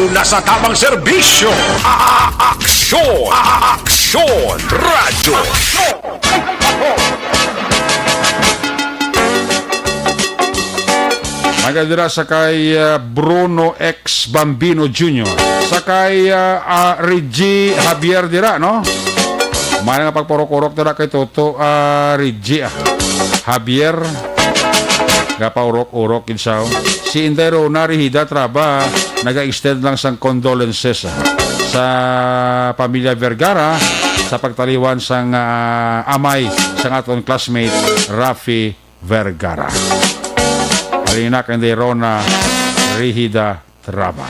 Na sa tamang serbisyo. A-, a-, aksyon. A-, a-, aksyon. Radyo. Mga dira sa kay, uh, Bruno X Bambino Junior. Sa kay, uh, uh, Reggie Javier dira, no? May nga pagpurok-urok dira kay Toto, uh, Reggie, ah. Javier. Gapaurok-urok gid siya, oh. Si Inday Rona Rehida Traba naga-extend lang sang condolences, ah, sa pamilya Vergara sa pagtaliwan sang, ah, amay sang aton classmate Rafi Vergara. Halina kay Inday Rona Rehida Traba.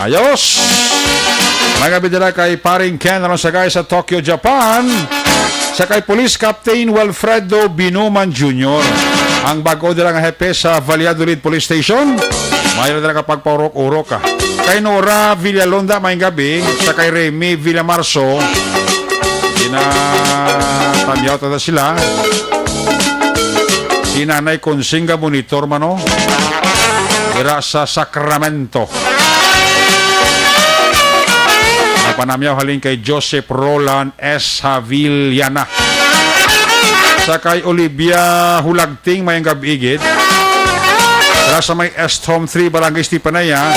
Ayos! Mga bidala kay Paring Ken, aron sa guys sa Tokyo, Japan. Sa kay Police Captain Wilfredo Binuman Junior, ang bag-o dira nga hepe sa Valladolid Police Station. Mayo na dira ka pagpaurok-urok, ah. Kay Nora Villalonda, maayong gabi. Sa kay Remy Villamarso, ginatamyaw ta sila. Si Nanay Consinga Monitor man, oh. Dira sa Sacramento. Ang panamyaw halin kay Joseph Roland S. Havillana. Sa kay Olivia Hulagting, maayong gab-i gid. Dira sa may Esthom three, Barangay Stipanaya,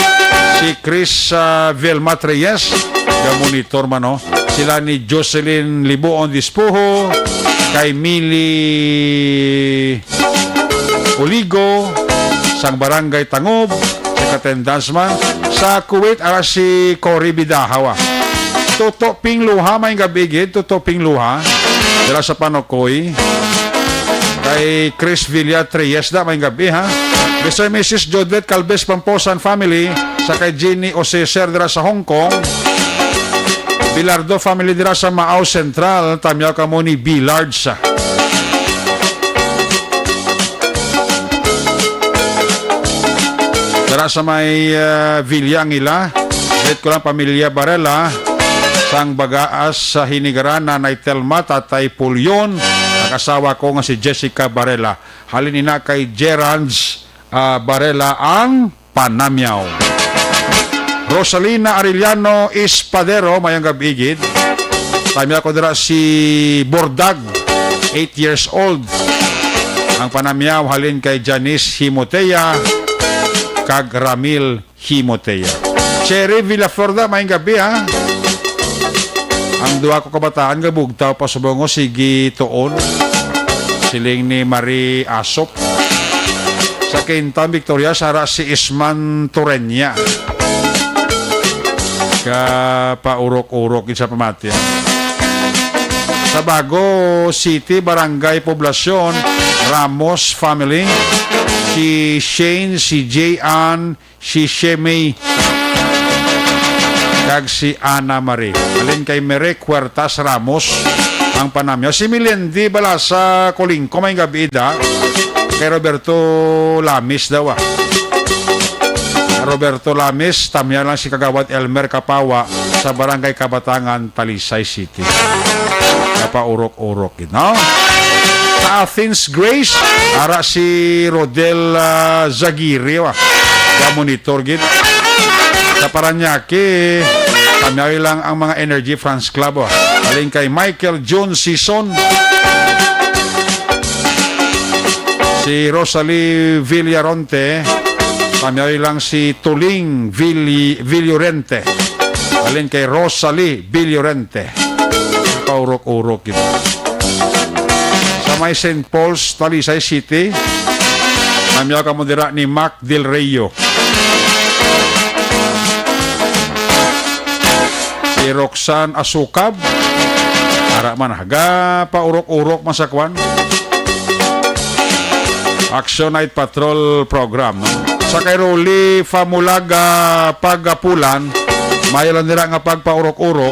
si Chris, ah, Velma Reyes, ga-monitor man, no? Sila ni Jocelyn Libuon Dispuho, kay Mili Oligo, sang Barangay Tangob, sa katendans man. Sa Kuwait, ara si Cory Bidahaw, ah. Toto Pingluha, maayong gab-i gid, Toto Pingluha. Dira sa Panokoy. Kay Chris Villa Triesta, maayong gab-i, ha. Mister Missus Jodlet Calves Pamposan family, sa kay Jenny Oseser dira sa Hong Kong. Bilardo family dira sa Maao Central, tamyaw kamo ni Billards. Dira sa may, ah, Villa Angela, greet ko lang pamilya Barela, sang Bagaas sa Hinigaran, Nanay Telma, Tatay Pulyon, ang asawa ko nga si Jessica Barela. Halin ina kay Gerans, ah, Barela ang Panamiaw. Rosalina Arellano Espadero, mayong gab-i gid. Tamyaw ko dira si Bordag, eight years old. Ang panamiaw halin kay Janice Himotea kag Ramil Himotea. Cherry Villaflor da, mayong gab-i, ha. Ang duha ko kabataan nga bugtaw pa subong, sige tuon. Siling ni Marie Asop. Sa Quinta Victoria, sara si Isman Torreña. Kapaurok-urok gid sa pamati, ha. Sa Bago City, Barangay Poblacion, Ramos family, si Shane, si Jay Ann, si Shemay, kag si Ana Marie. Halin kay Mere Cuertas Ramos ang panamyaw. Si Melendi Balasa Colingco, mayong gab-i da. Kay Roberto Lamis daw, ah. Roberto Lamis, tamyaw lang si Kagawad Elmer Kapawa sa Barangay Kabatangan, Talisay City. Kapaurok-urok gid, no? Sa Athens Grace, ara si Rodel, ah, Zagiri, wa. Ga-monitor gid. Sa Parañaque, tamyaw lang ang mga Energy Fans Club, wa. Halin kay Michael June Sison, si Rosalie Villaronte, tamyaw lang si Tuling Villi-, Villorente. Halin kay Rosalie Villorente. Kaurok-urok gid. Sa may Saint Paul's, Talisay City, tamyaw kamo dira ni Mac Del Rio. Si Roxanne Asukab, ara man, ga paurok-urok man sa kwan. Action Night Patrol Program, no? Sa kay Rolly Famulaga Pagapulan, mayo lang nila nga pagpaurok-urok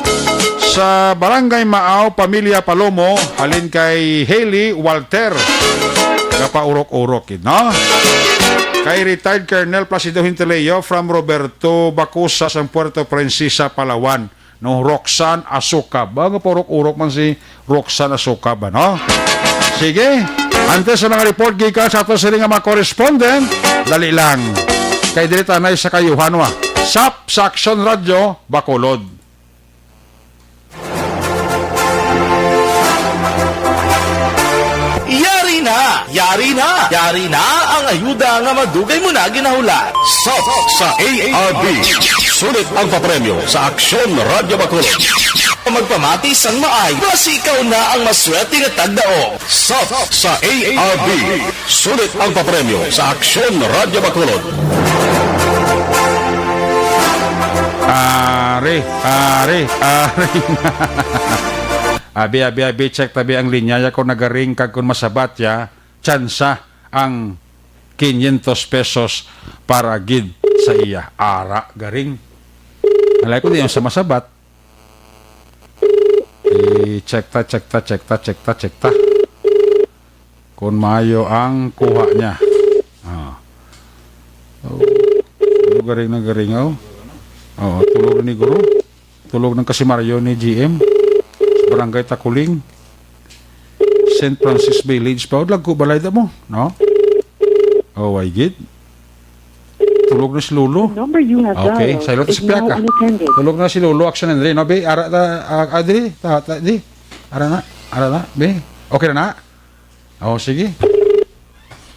sa Barangay Maaw, Pamilya Palomo, halin kay Haley Walter. Kapaurok-urok, no? Kay retired Colonel Placido Hintileo from Roberto Bacusa sang Puerto Princesa, Palawan. No, Roxanne Asukab. Ba, nga paurok-urok man si Roxanne Asukab, ano? Sige, antes sa mga report gikan sa ato sini nga mga correspondent, dali lang. Kay diri tanay sa kayuhan, wa. Sap sa Action Radio, Bacolod. Yari na! Yari na! Yari na ang ayuda nga madugay mo na ginahulat. Sap sa A R B. Sulit ang papremyo sa Aksyon Radyo Bacolod. Magpamati sang maay, basi ikaw na ang maswerte nga tagdaog. Sap sa A R B. Sulit ang papremyo sa Aksyon Radyo Bacolod. Ari, ari, ari. Abi, abi, abi, check tabi ang linya. Ya ko nagaring kag kun masabat ya, tsansa ang quinientos pesos para gid sa iya. Ara, garing. Alay ko di yung sa masabat. I-check ta, check ta, check ta, check ta, check ta. Kung maayo ang kuha niya. Ah. Oh. Ano garing na garing, oh? Oh, tulog ni guro. Tulog ng kasimaryo ni G M. Barangay Takuling. Saint Francis Village pa. Lagko balay da mo, no? Oh, why gid? Tulog na si Lolo. The number you have Okay, dialed sa ilo ta is sa now piyaka. Unattended. Tulog na si Lolo, Action Henry. No, be, ara ta, ah, ah, diri, ta, ta, di. Ara na, ara na, be. Okay na na? Oh, sige.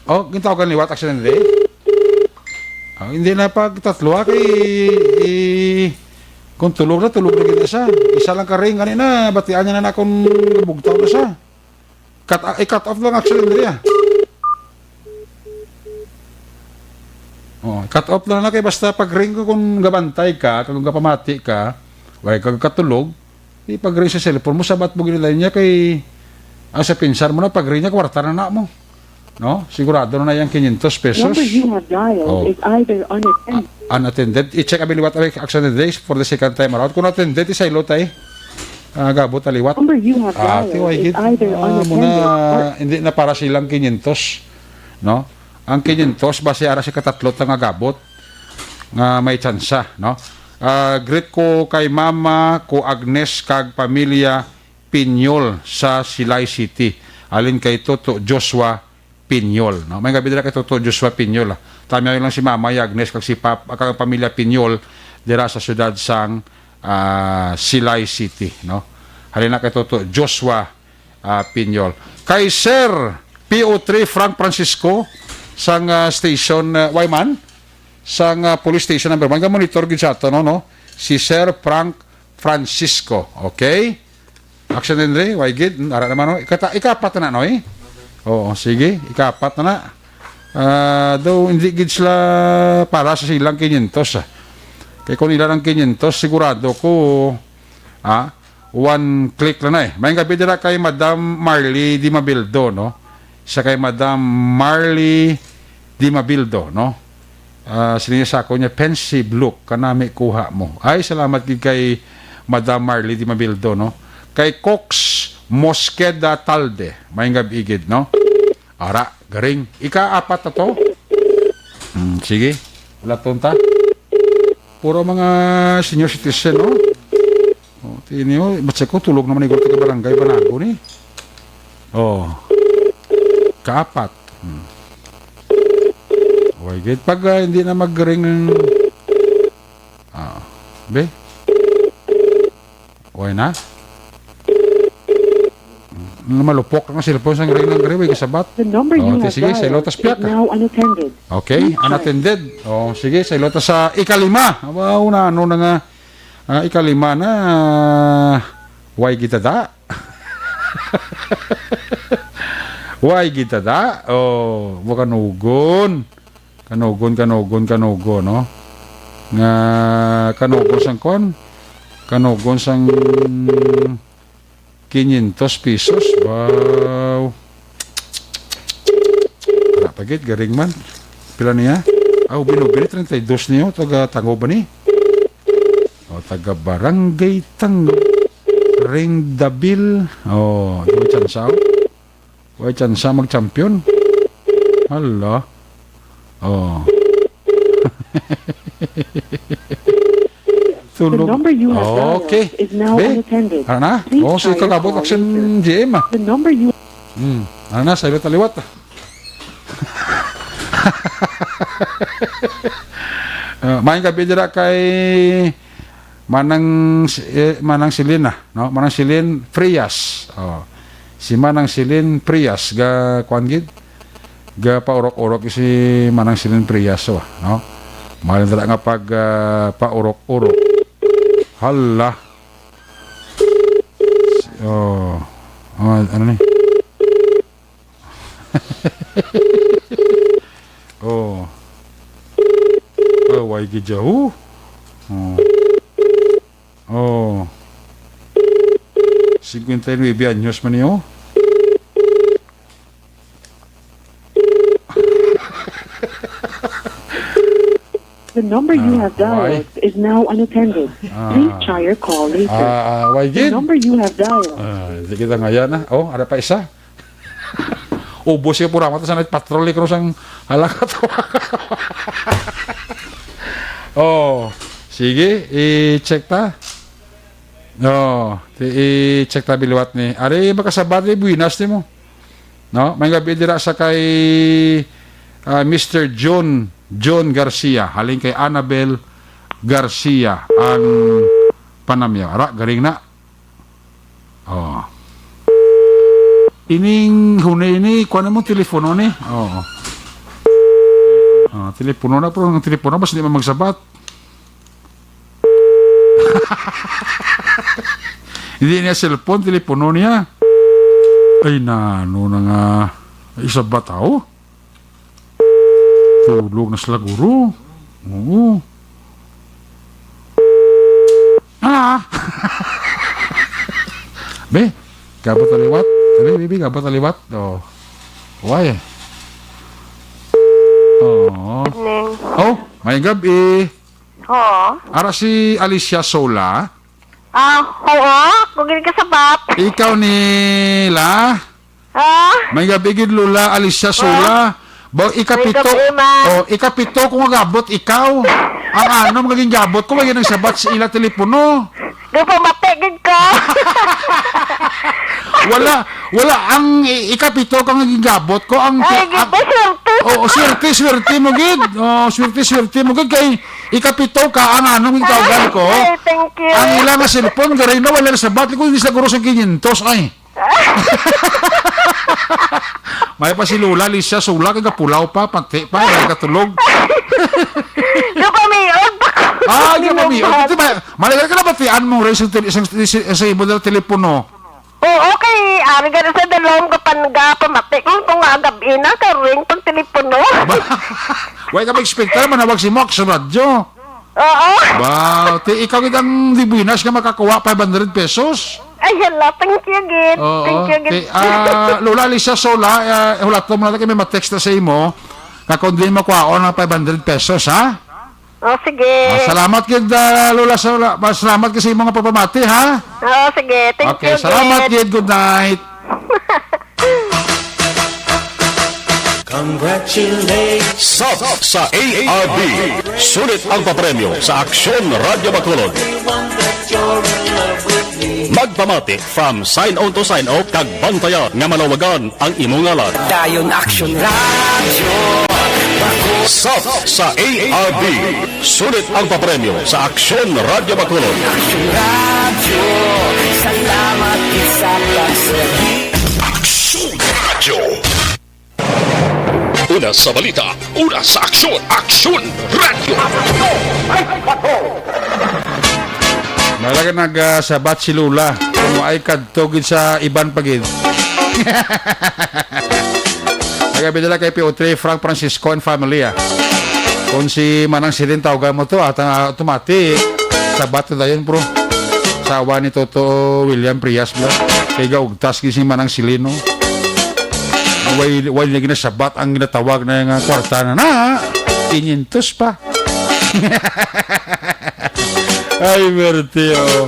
Oh, gintawagan liwat, Action Henry. Oh, hindi na pag tatlo, ah, kay, i-, kung tulog na, tulog na gid na siya. Isa lang ka ring, ganina, batian niya na na kung bugtaw na siya. Cut, ah, i-cut off lang, Action Andrea. Oh, cut off lang na kay basta pag ring ko kung gabantay ka, kung gapamati ka, way kag katulog, di pag ring sa cellphone mo, sabat mo gid niya kay ang sa pinsar mo na, pag ring niya, kwarta na na mo. No? Sigurado na na yung quinientos pesos. Number you have dialed Oh. is either unattended. Unattended. I-check abi liwat abi, Action Andrea, for the second time around. Kung attended, isaylo tay. Ah, gabot na liwat. Number you have Ah, dialed tiway is gid. Either Ah, unattended muna, or hindi na para silang quinientos, no? Ang quinientos, base ara si katatlo ta nga gabot nga may tsansa, no? Ah, greet ko kay Mama ko Agnes kag pamilya Piñol sa Silay City. Alin kay Toto Joshua Piñol, no? May gabi dira kay Toto Joshua Piñol, ah. Tamiyaw lang si Mama Agnes kag si Pap, kag ang pamilya Piñol dira sa siyudad sang, ah, Silay City, no? Halin na kay Toto Joshua, ah, Piñol. Kay Sir P O three Frank Francisco sang, ah, station, ah, Wayman, sang, ah, police station number one. Ga-monitor gid sa ato, no, no? Si Sir Frank Francisco, okay? Action, Henry, why gid? Hmm, ara naman, no? Ikata-, ikapat na, no, eh? Oo, sige, ikapat na na. Ah, daw, hindi gid sila para sa silang kinyentos, ah. Kay kung ila ang kinyentos, sigurado ko, ah, one click lang na, eh. May gabi dira kay Madam Marley Di Mabildo, no? Sa kay Madam Marley Di Mabildo, no? Ah, sini sa ako niya, pensive look, kanami kuha mo. Ay, salamat gid kay Madam Marley Di Mabildo, no? Kay Cox Mosqueda Talde, may gabi gid, no? Ara, garing. Ika-apat na to. Hmm, sige. Wala tonta. Puro mga senior citizen, no? Oh, tingnan niyo, ba't siya ko tulog naman ni Gorte ka barangay, banago ni? Oh. Kaapat. Hmm. Okay, gid. Pag, ah, hindi na mag-ring ng, ah, be? Okay na? Hmm, malupok ang cellphone sa ring ng ring, may kasabat. The number you Oh, have sige, dialed sa ilotas is piyak. now unattended. Okay, Please try. unattended. Oh, sige, sa ilotas sa ikalima. Aba, una, ano na nga? Ah, ikalima na, way kita da? Way kita da? Oh, bukanugon. Kanugon, kanugon, kanugon, no? Nga kanugon sang kwan? Kanugon sang quinientos pesos. Wow. Wala pa gid, garing man. Pila niya? Ah, ubin-ubin, treinta y dos niyo. Taga Tango ba ni? O, taga Barangay Tango. Ring the bell. O, di ba, tsansa, o? Way tsansa mag-champion. Hala. O. The Tulog. number you have dialed Okay. is now Be, unattended. Ano na? Please O, si try your Kagabot call Action later. G M, ah. The number you Hmm. Ano na, sa liwat, liwat, ah. Ah, maayong gabi dira kay Manang S-, eh, Manang Silin, ah, no? Manang Silin Frias. Oh. Si Manang Silin Frias, ga, kuwan gid? Ga paurok-urok si Manang Silin Frias, oh, no? Mahal na nga pag, ah, paurok-urok. Hala. Oh. Ah, ano ni? Oh. Ah, way gid siya, oh. Oh. Oh. Cincuenta y nueve anyos man niyo. The number you Ah, have dialed why? is now unattended. Ah. Please try your call later. Ah, ah, why The gid? number you have dialed. Ah, di kita ngayan, ah. Oh, ara pa isa. Ubos yung programa, tas na patrol ni Cruz ang halakat. Oh, sige, i-check ta. Oh, ti-, i-check ta biliwat ni. Ari, makasabad ni, buenas ni mo. No? May gabi dira sa kay, ah, Mister John, John Garcia. Halin kay Annabel Garcia ang panamyaw. Ara, galing na. Oh. Ining huni ini, kuha na mo telepono ni. Oh. Ah, telepono na, pero ang telepono, mas di man magsabat. Hindi niya cellphone, telepono niya. Ay, nano na nga. Isa ba tao? Tulog na sila, guro. Oo. Ah! Be, gabot na liwat. Be, baby, gabot na liwat. Oh. Why? Oh. Evening. Oh, may gabi. Oo. Ara si Alicia Sola. Ah, oo. Kung gini ka sa bap. Ikaw nila. Ah? May gabi gid, Lola Alicia Sola. Ba, ikapito. May gabi, ma. Oh, ikapito kung agabot ikaw. Ang ano, magiging gabot ko, lagi nang sabat sa ila telepono. Gapamati gid ko. Wala, wala. Ang i-, ikapito ka nga gingabot ko, ang Ay, ang, gid, swerte. Oo, swerte, swerte mo gid. Oh, swerte, swerte mo gid kay ikapito ka ang anong gitawgan ko. Ay, thank you. Ang ila nga cellphone, garay na, wala na sabat. Kung hindi sa guro sa quinientos, ay. May pa si Lola Alicia Sola, kay gapulaw pa, pati pa, wala katulog. Gapamiog pa ko. Ah, gapamiog. Ito ba, malagay ka na ba, tiyan mo, Ray, sa, sa, sa, sa imo na telepono? Oo, kay ari gani sa dalom, gapan-, gapamati ko kung nga gabi na, karing pag telepono. Wala ka ma-expect na manawag si mo, Action Radyo. Oo. Wow, ti ikaw gid ang dibuinas nga makakuha five hundred pesos. Ay, hala, thank you, gid. Oo. Thank you, gid. Ti, ah, Lola Alicia Sola, ah, hulaton mo na kay may ma-text na sa imo. Nga kung di mo kuhaon ang five hundred pesos, ha? Oh, sige. Ah, salamat gid, ah, Lola Sola. Ah, salamat gid sa imo nga pagpamati, ha? Oh, sige. Thank Okay, you, salamat gid. gid. Good night. Congratulations. Sub sa A R B. Sulit ang papremyo sa Aksyon Radyo Bacolod. Magpamati from sign on to sign off kag bantayan nga malawagan ang imo ngalan. Dayon Aksyon Radyo. Sub sa A R B. Sulit ang papremyo sa Aksyon Radyo Bacolod. Aksyon Radyo. Salamat sa pagsagi. Aksyon Radyo. Una sa balita, una sa aksyon, Aksyon Radyo. Malaga nag, ah, sabat si Lola. Kung ay kadto gid sa iban pa gid. Nagabidala kay P O three Frank Francisco and family, ah. Kung si Manang Silin tawgan mo to, at ang, ah, tumati, sabat na dayon, bro. Sawa ni Toto William Prias, bro. Kay gaugtas gid si Manang Silin, no? Way, way na ginasabat ang ginatawag na nga kwarta na na. Quinientos pa. Ay, Bertie, oh.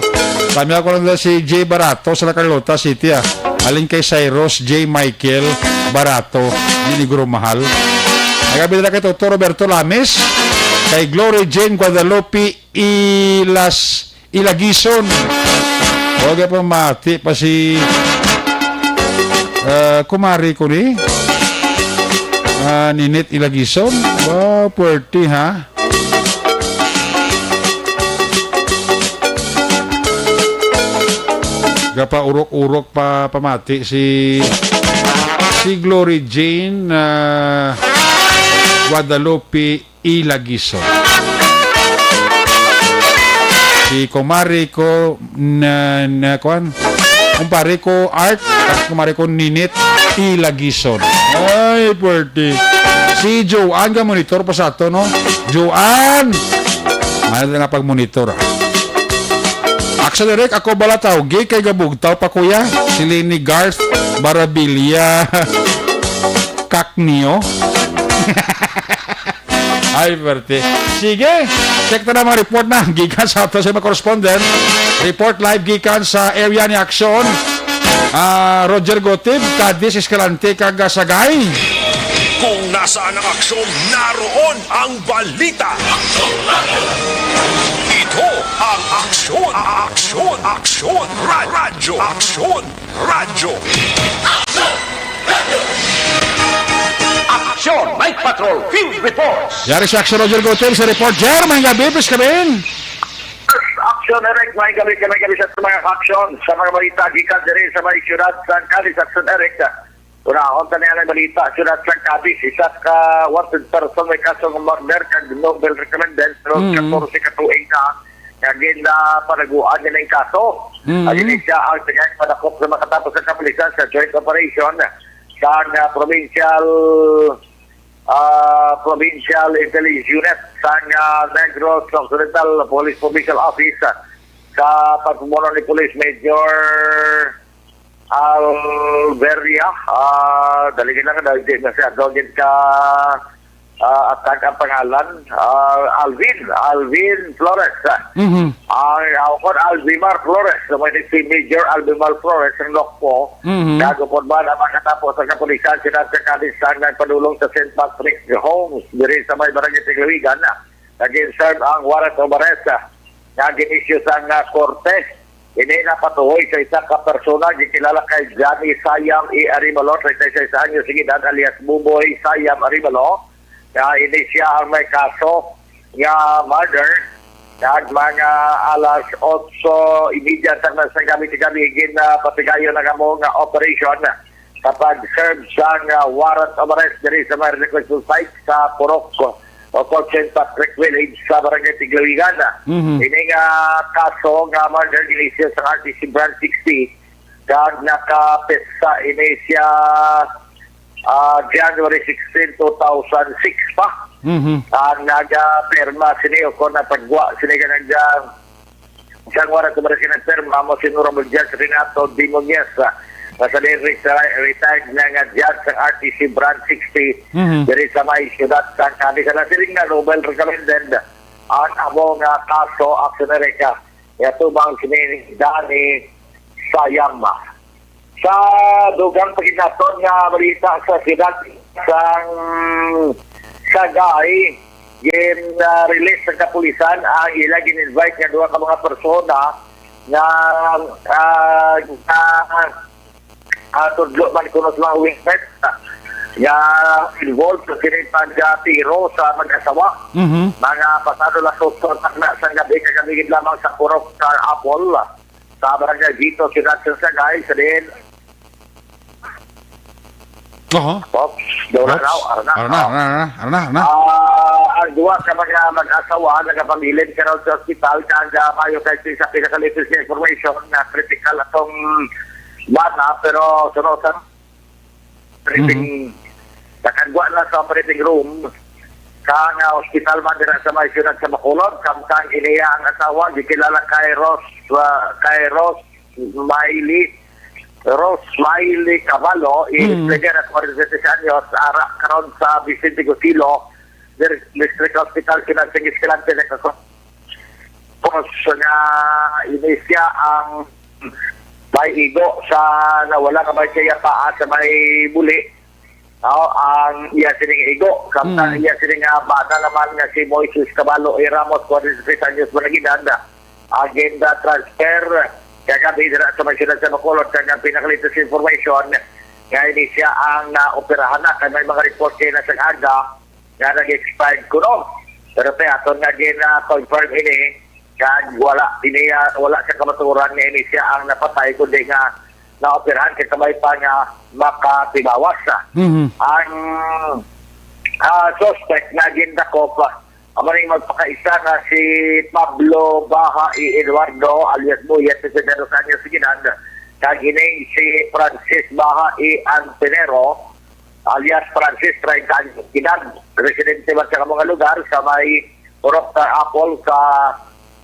Kami ako lang na si J Barato sa La Carlota City, ah. Alin kay Cyrus J Michael Barato, ni Negro Mahal. Nagabit na kay Toto Roberto Lames, kay Glory Jane Guadalupe Ilas Ilagison. Okay pa, mati pa si, ah, kumari ko ni, ah, Ninit Ilagison. Wow, puwerte, ha? Gapa urok-urok pa, pamati si, si Glory Jane, ah, Guadalupe Ilagison. Si kumare ko na, na, kuwan? Kumpare ko Art, at kumare ko Ninit Ilagison. Ay, puwerte. Si Joanne ka monitor pa sa ato, no? Joanne! Mahal na pag-monitor, ah. Action Direct, ako bala tawgi kay gabugtaw pa, kuya. Si Lenny Garth Barabilia Kaknio. Ay, perte. Sige, check ta na mga report na gikan sa ato sa mga correspondent. Report live gikan sa area ni aksyon. Ah, Roger Gotib, Cadiz, Escalante, kag, ah, Sagay. Kung nasaan ang aksyon, naroon ang balita. Ito ang aksyon, aksyon, aksyon, ra-, radyo, aksyon. Radyo. Aksyon! Night Patrol Field Reports! Yari sa Aksyon, Roger Gutierrez sa report. Jer, maayong gabi, please come in. Aksyon, Eric. Maayong gabi, maayong gabi sa mga aksyon, sa mga balita gikan diri sa may siyudad sa Cadiz. Aksyon, Eric. Unahon ta niya ang balita, siyudad sa Cadiz, isa ka wanted person may kasong murder kag Nobel recommended, pero Mm. katorse ka tuig na nga ginapanaguan niya ng kaso. Mm. Ang ini siya ang tagay padakop sa makatapos sa kapulisan sa joint operation sa, ah, provincial, ah, provincial intelligence unit sa, ah, Negros Occidental Police Provincial Office sa pagpumuno ni Police Major Alveria, ah, dali lang, dali na siya. Dogit ka, ah, at ang pangalan, ah, Alvin, Alvin Flores. Mhm. Ang, ah, kon Alvimar Flores, so may si Major Alvimar Flores, ang lokpo. Mhm. Kago po ba na makatapos ang kapulisan, sila sa Cadiz ang nagpadulong sa Saint Patrick Homes, diri sa may barangay Tiglawigan. Nag-serve ang warrant of arrest, ah, nga gin-issue sa nga korte. Ini napatuhoy sa isa ka persona gikilala kay Johnny Sayam E. Arevalo, treinta y seis anyos ang edad, alias Buboy Sayam Arevalo, nga ini siya ang may kaso nga murder. Kag mga alas otso y media sa, sa gabi, sa gabi, gin, ah, patigayon ang amo nga operation sa pag-serve sang, ah, warrant of arrest diri sa may request site sa Purok o Saint Patrick Village sa Barangay Tiglawigan. Mhm. Ini nga kaso nga murder gin-issue sa R T C Branch sixty, kag nakapetsa ini siya, ah, January sixteen, two thousand six pa. Mhm. Ang nagapirma sini o kon nagpagwa sini ka nag-, ah, sang warrant of arrest nga nagpirma amo si Honorable Judge Renato Demonias, ah, nga sa diin reti-, retired na nga judge sa R T C Branch sixty Mhm. diri sa may siyudad sang Cadiz. Sa nasiring na, Nobel recommended ang amo nga kaso, Action Erika, nga tubang sini Danny Sayama. Sa dugang pagkinaton nga balita sa siyudad sang Sagay, gin, ah, release sa kapulisan ang ila gin-invite nga duha ka mga persona nga, ah, nga, ah, tudlo man kuno sa mga witness nga involved sa sining pagtiro sa mag-asawa. Mhm. Mga pasado las otso na sang gabi kagabi gid lamang sa Purok Car Apple sa Barangay Vito, Siyudad sa Sagay, sa diin. Oho. Oops, daw na Oops. Raw, arana. Arana, Oh. arana, arana, arana, arana. Ah, ang duha ka mga mag-asawa nagapabilin karon sa ospital kag, ah, maayo kay sa pinaka-latest nga information nga critical atong bana, pero sunod sa operating, Mhm. nakagwa na sa operating room sa nga ospital man dira sa may siyudad sa Bacolod, samtang iniya ang asawa gikilala kay Ros, ah, kay Ros Miley, Rose Miley Cavallo, Mm. i-, player at forty-six anyos, ara karon sa Vicente Gusilo Dir-, District Hospital, kinasing Escalante, nagkakos nga ini siya ang may igo sa nawala nga may kayapaan sa may buli. Aw, ang iya sining igo, samtang Mm. iya sining, ah, bana naman nga si Moises Caballo A. Ramos, forty-three anyos man ang edad, agenda transfer kagabi dira sa may siyudad sa Bacolod, kag ang pinakalitos information nga ini siya ang naoperahan na, kay may mga report kay na sa aga nga nag-expired kuno. Pero kay aton nga gina-confirm ini, kag wala ini, ah, wala sa kamatuoran nga ini siya ang napatay, kundi nga naoperahan kay kamay pa nga makatibawas. Mhm. Ang, ah, suspect nga gindakop, ah, amo ning magpakaisa nga si Pablo Baha E. Eduardo alias Buyet, sesenta y dos anyos ang edad, kag ining si Francis Baha E. Antenero alias Francis, treinta anyos ang edad, residente man sa amo nga lugar sa may Purok Car Apple sa,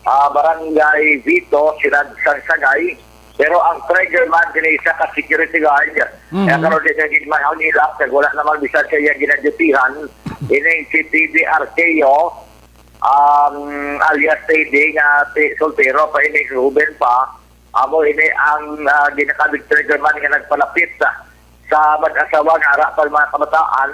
ah, Barangay Vito, Siyudad sang Sagay. Pero ang trigger man kini isa ka security guard. Mhm. Kaya karon di siya gid may ang ilap, kag wala naman bisan siya iya ginadutihan. Ining si T D Arqueo, um, alias T D, nga ti-, soltero pa ini, joven pa. Amo ini ang, ah, ginakabig trigger man nga nagpalapit sa, sa mag-asawa nga ara pa mga kabataan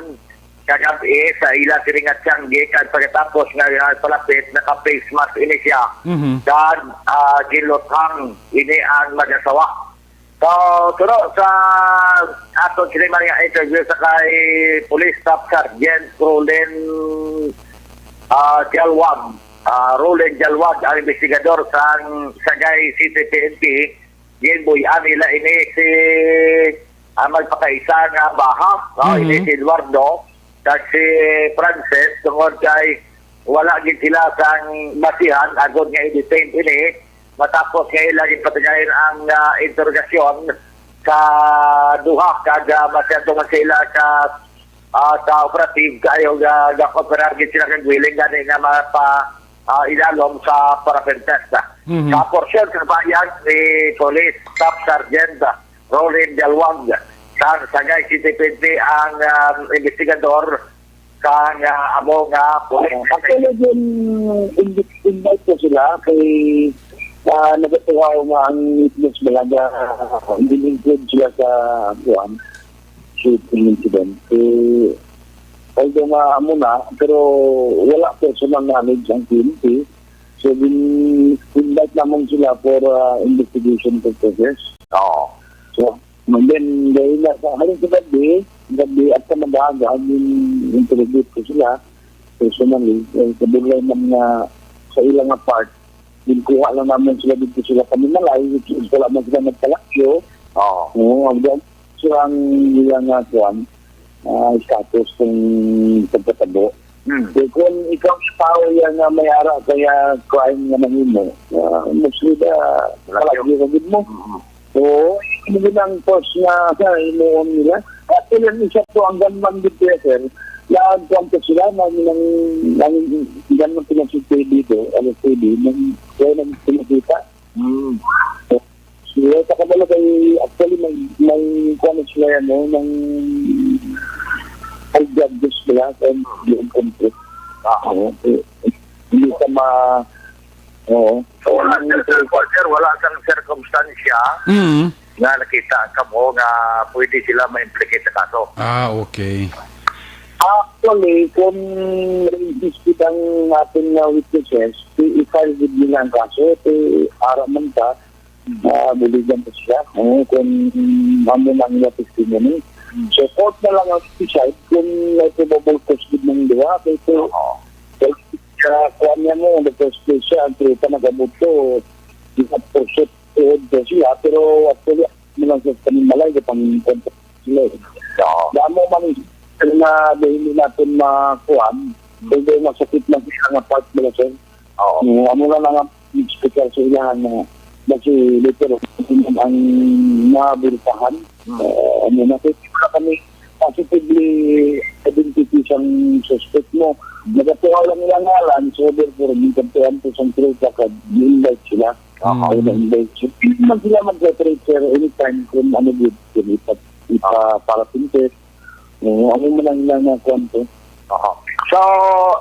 kagab-i sa ila sini nga tiyanggi, kag pagkatapos nga nagpalapit, naka-face mask ini siya. Mhm. Kag, ah, giluthang ini ang mag-asawa. So, tulo sa aton sini man nga interview sa kay Police Staff Sergeant Roland, ah, Jalwag. Ah, Roland Jalwag, ang investigador sang Sagay City P N P, ginbuy-an nila ini si, ah, magpakaisa nga baha, no? Mhm. Ini si Eduardo kag si Frances, tungod kay wala gid sila sang basihan agod nga i-detain ini, matapos nga ila ginpatigayon ang, ah, interogasyon sa duha, kag, ah, masyado man sila ka, ah, ka-operative kaayo, ga-, ga-cooperate gid sila kag willing gani nga mapa-, ah, ilalom sa paraffin test. Mhm. Sa porsyon sa bayag ni Police Staff Sergeant Roland Galwag sa Sagay City P N P ang, ah, investigador sang, ah, amo nga pulis. Actually, yung invi-, invite ko sila kay, ah, nagatuhaw nga ang witness malaga, ah, hindi include sila sa, kuwan, shooting incident. Eh, although nga amo na, pero wala personal knowledge ang P N P. So, gin-invite naman sila for, ah, investigation purposes. Oo. So, and then, dahil na sa, halos sa gabi, gabi at sa mag-aga, gin-interrogate ko sila personally. Eh, kabulay man nga sa ilang nga part, ginkuha lang naman sila dito sila panimalay, which is wala man sila nagpalakyo. Oo. Oo, ang, so, ang ilang nga kuwan, ah, status kung pagkatabo. Hmm. So, kung ikaw sa tao yan nga may ara kaya crime nga nahimo, ah, mostly da, Wala palagi yun. Sa gid mo. Mm. So, hindi lang force nga sa himuon nila. At ilang isa po ang gunman dito, sir. Lahat po ang sila, nang, nang, nang, gunman sila si T V dito, alas T V, nang, kaya nang pinakita. Hmm. So, sa kabalo kay, actually, may, may kuwan sila yan, no, ng all judges sila, and yung country. Ah. Oo, eh, hindi ka ma-, oo. So, wala, sir, sir, sir, wala sang sirkumstansya Mm. nga nakita kamo nga pwede sila ma-implicate sa kaso. Ah, okay. Actually, kung may exist ang ating, uh, witnesses, i-, i-file gid nila ang kaso, ti ara man ta, ah, buligan pa sila. Oo, kung amo lang nga testimony. Hmm. So, court na lang ang decide kung may probable cause gid ng duha. Kay ito, Oo. kay, ah, kuwan niya mo, the first place siya, ang truta nag-abot ko, isa pursot tuod ko siya, pero actually, ano lang sa panimalay, kapag sila. Oo. Damo man na hindi natin makuan, Hmm. although masakit lang sa nga part nila, sir. Oo. Mm, amo na lang ang special sa ilahan na basi later on ang nabultahan. Hmm. Eh, ano, nakikita kami positively identity sang suspect mo. Nagatuhaw lang ilang ngalan, so therefore, ginkantuan ko sang tropa kag gi-invite sila. Oo. Ay, na-invite sila. Hindi man sila mag-separate, sir, anytime kung ano gid, kung ipa-, ipa-, para pintes. Oo, amo man ang ilang, ah, kuwan to. Oo. So,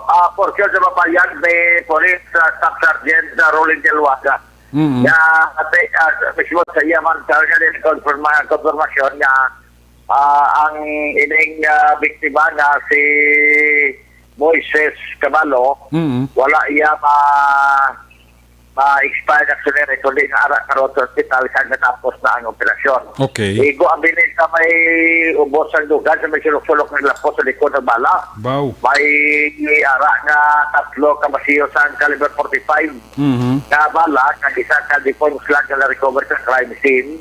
ah, for sure, sa mapayag ni Police, ah, Staff Sergeant, ah, Roland Jalwaga. Mm. Nga, ate, ah, mismo sa iya man, talaga din konfirma-, konfirmasyon nga, ah, ang ining, ah, biktima nga si Moises Caballo, Mm. wala iya ma-, ma-expire na sundalo, kundi nga ara karon sa ospital kag natapos na ang operasyon. Okay. Igo ang bini sa may ubos sang dugan sa may sulok-sulok nga lapos sa likod ng bala. Baw. May ara nga tatlo ka masiyo sang caliber forty-five Mhm. nga bala, kag isa ka defunct slug nga na-recover sa crime scene.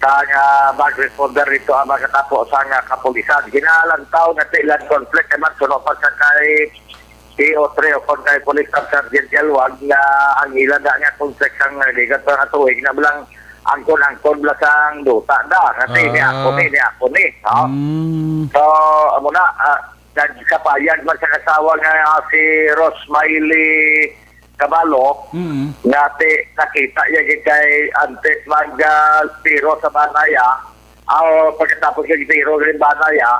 Kag, ah, mag-responder dito ang mga katapo sa nga kapulisan. Ginalantaw nga ti land conflict kay magsuno pa sa kay P O three o kon kay Police Staff Sergeant Yalwag nga ang ila da nga conflict sang naligat pa nga tuig na bilang angkon-angkon bala sang duta da. Nga ti, ni ako ni, Ah. ni ako ni, no? Mm. So, amo na, ah, nagkapayag man sa kasawa nga, ah, si Rose Miley Caballo, Mm. nga ti nakita niya gid kay antes mag, ah, tiro sa banay, ah, ah, pagkatapos nga gitiro sa banay, ah,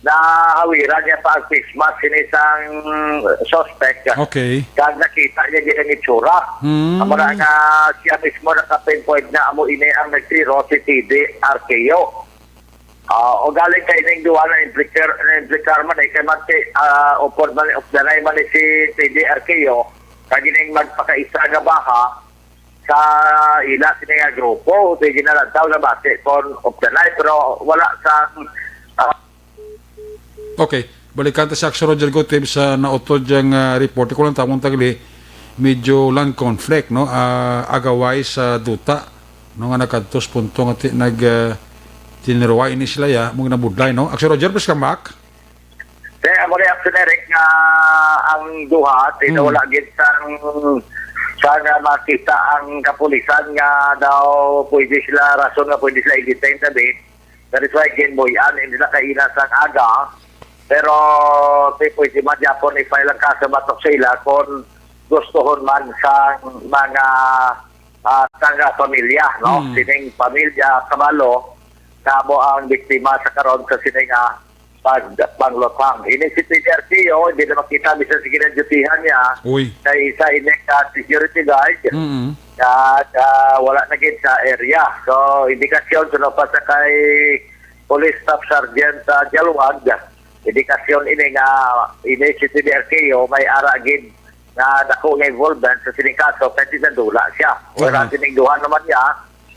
nahawiran niya pa ang face mask sini sang suspect. Okay. Kag nakita niya gid ang itsura. Mm. Amo na nga siya mismo naka-pinpoint nga amo ini ang nagtiro, si T D Arqueo. Ah, ugaling kay ning duha na implikar, na implikar man, eh, kay man si, ah, upod man, updanay man ni si T D Arqueo, kag ining magpakaisa nga baha sa ila sini nga grupo, kay ginalantaw nga bati kon updanay, pero wala sa, ah, Okay. Balikan ta si Action Roger Gutib sa nautod diyang, ah, report. Ikaw lang tamong tagli, medyo land conflict, no? Ah, agaway sa duta, no, nga nagkadto sa punto nga ti-, nag, ah, tiniruwa ini sila, ya, mo nabudlay, no? Action Roger, please come back. Kaya amo ni Action Eric nga ang duha, Mm. tinawala gid sang, sa nga makita ang kapulisan nga daw pwede sila, rason nga pwede sila i-detain na din. That is why ginbuy-an, hindi na kaila sang aga. Pero si pwede man gyapon i-file ang kaso batok sa ila kung gustuhon man sa mga, ah, sang pamilya, no? Hmm. Sining pamilya, kabalo, na mo ang biktima sa karon sa sining, ah, pag-, pangluthang. Ini si P D R T O, hindi na makita, bisan sige na dutihan niya. Uy. Kay isa ini ka security guard, Mm. na, na wala na gid sa area. So, indikasyon, suno pa sa kay Police Staff Sergeant, ah, Jalwag, indikasyon ini nga ini si T D R K O may ara gid nga dako nga involvement sa sining kaso, kay tinadula siya. Wala Aha. sining duha naman niya,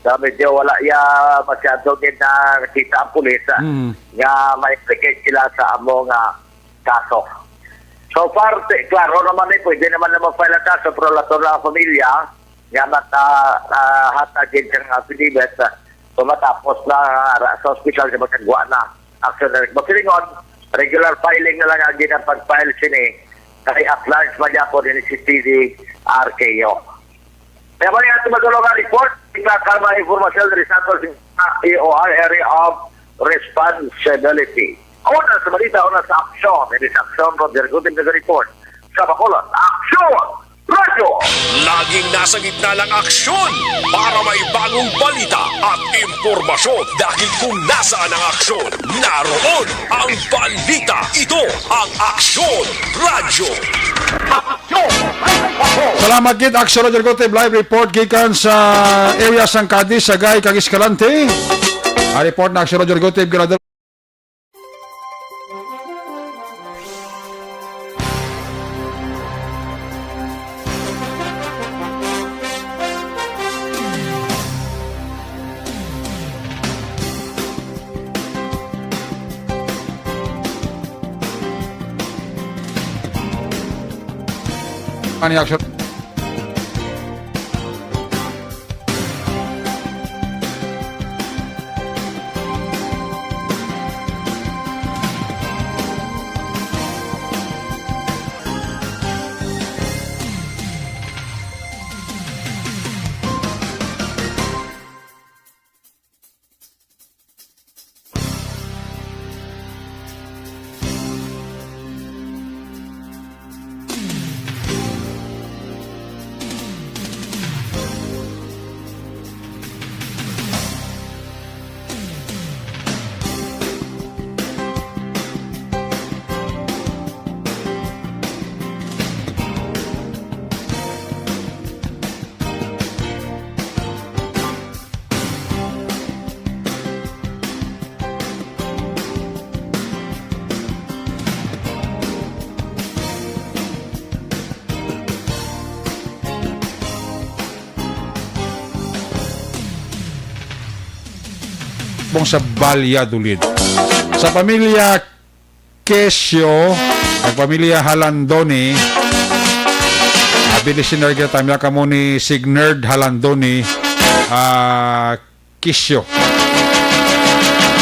so medyo wala iya masyado gid na nakita ang pulis, ah, Mm. nga ma-implicate sila sa amo nga kaso. So far, ti-, klaro naman eh, pwede naman na ma-file ang kaso, pero lato na ang pamilya, nga maka, ah, hatag gid sang affidavit, ah, so matapos na, ah, ra-, sa ospital nga makagwa na action na. Masilingon, regular filing na lang ang ginapag-file sini. Kay at large man gyapon ini si T V R K O. Kaya man yung ating magulong nga report, tingnan ka mga informasyon diri sa ato sa E O R, Area of Responsibility. Una sa balita, una sa aksyon. Ini sa aksyon, Roger Gutin nag-report. Sa Bacolod, aksyon! Radyo! Laging nasa gitna ng aksyon para may bagong balita at impormasyon, dahil kung nasaan ang aksyon, naroon ang balita. Ito ang Aksyon Radyo. Salamat gid, Aksyon Roger Gutib. Live report gikan sa area sang Cadiz, Sagay, kag Escalante. Ang report na Aksyon Roger Gutib, ginadala Ani action. Bong sa Valladolid. Sa pamilya Kesyo, ang pamilya Halandoni, abi listener kita, tamya kamo ni Signerd Halandoni, ah, Kisyo.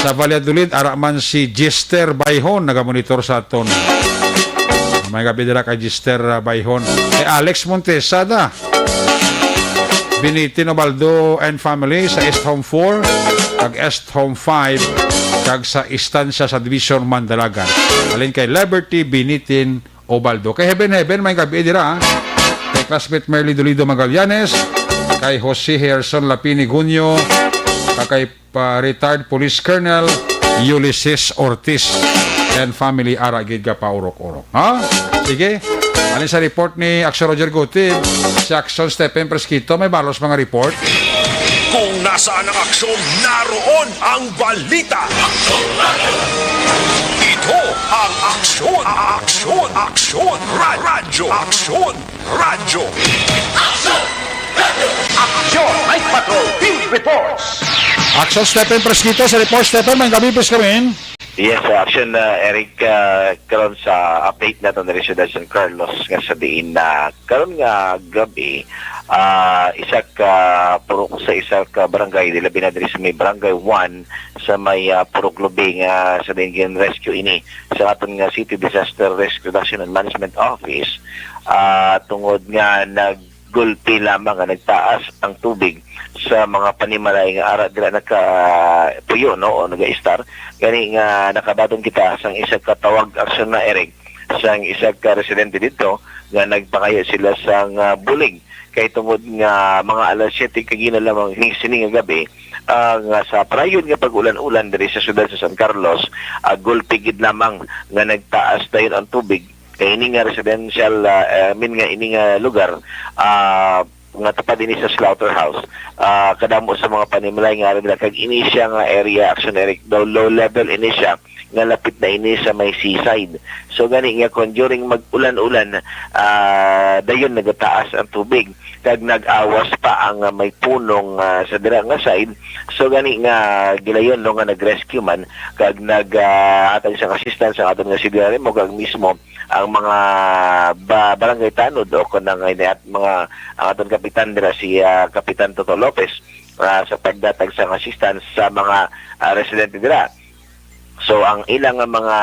Sa Valladolid, ara man si Jester Bayhon, nagamonitor sa aton. May gabi dira kay Jester, ah, Bayhon. Kay Alex Montesada, Binitin Obaldo and family sa East Home four, kag East Home five, kag sa Estancia sa Division Mandalagan. Halin kay Liberty Binitin Obaldo. Kay Heaven Heaven, may gabi dira, ah. Kay classmate Merly Dolido Magallanes, kay Jose Herson Lapini Gunyo, kag kay pa retired Police Colonel Ulysses Ortiz and family, ara gid ka paurok-urok. Ha? Sige. Alin sa report ni Action Roger Gutib, si Action Stephen Presquito, may balos mga report. Kung nasaan ang aksyon, naroon ang balita. Ito ang Aksyon, Aksyon, Aksyon, Ra-, Radyo, Aksyon, Radyo. Action! Action! Night Patrol Field Reports! Action, Stephen Presquito sa report. Stephen, may gabi, please, kami. Yes, uh, Action, uh, Eric, uh, karon sa update naton diri sa San Carlos, nga sa diin na karon nga gabi, ah, isa ka purok sa isa ka barangay, di labi na diri sa may Barangay one sa may, ah, Purok Lubing, ah, sa diin gin-rescue ini sa aton nga City Disaster Risk Reduction and Management Office, ah, tungod nga naggulpi lamang nga nagtaas ang tubig sa mga panimalay nga ara dira nakapuyo, no, o nagaistar. Gani nga nakabadong kita sang isa ka tawag aksyon na, Eric, sang isa ka residente didto nga nagpangayo sila sang, ah, bulig, kay tungod nga mga alas siyete kagina lamang ning sini nga gabi, ah, nga sa parayon nga pag-ulan-ulan diri sa siyudad sa San Carlos, ah, gulpi gid lamang nga nagtaas dayon ang tubig. Kay ini nga residential, ah, I mean nga ini nga lugar, ah, nga tapad ini sa slaughterhouse, ah, kadamo sa mga panimalay nga ari dira, kag ini siya nga area, Action Eric, daw low level ini siya, nga lapit na ini sa may seaside. So gani nga, kung during mag-ulan-ulan, ah, dayon nagataas ang tubig, kag nag-awas pa ang, ah, may punong, ah, sa dira nga side. So gani nga, gilayon, no, nga nag-rescue man, kag nag, ah, hatag sang assistance ang aton nga C D R M O, kag mismo ang mga ba-, barangay tanod o kon ang ini at mga, ang aton kapitan dira, si, ah, Kapitan Toto Lopez, ah, sa paghatag sang assistance sa mga, ah, residente dira. So ang ila nga mga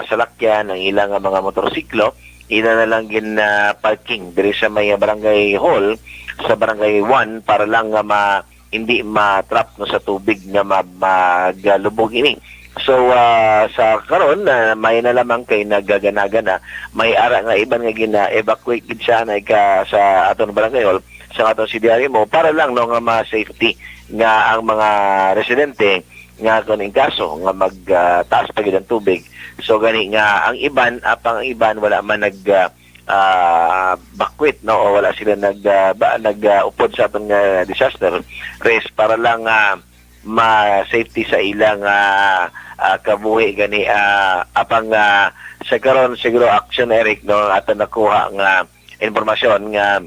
salakyan, ang ila nga mga motorsiklo, ila na lang gin, ah, parking diri sa may barangay hall, sa barangay one, para lang nga ma-, hindi ma-trap, no, sa tubig nga ma-, magalubog ini. So, ah, sa karon, ah, may na lamang kay nagaganaga na, may ara nga iban nga gina-evacuate gid siya na ika sa aton barangay hall, sa aton C D R M O, para lang, no, nga ma-safety nga ang mga residente nga kung in kaso nga mag, ah, taas pa gid ang tubig. So gani nga ang iban, apang ang iban wala man nag, ah, ah, bakwit, no, o wala sila nag, ah, ba, nag, ah, upod sa aton nga disaster risk para lang, ah, ma-safety sa ilang, ah, ah, kabuhi gani, ah, apang, ah, sa karon siguro, Action Eric, no, ato nakuha nga impormasyon nga,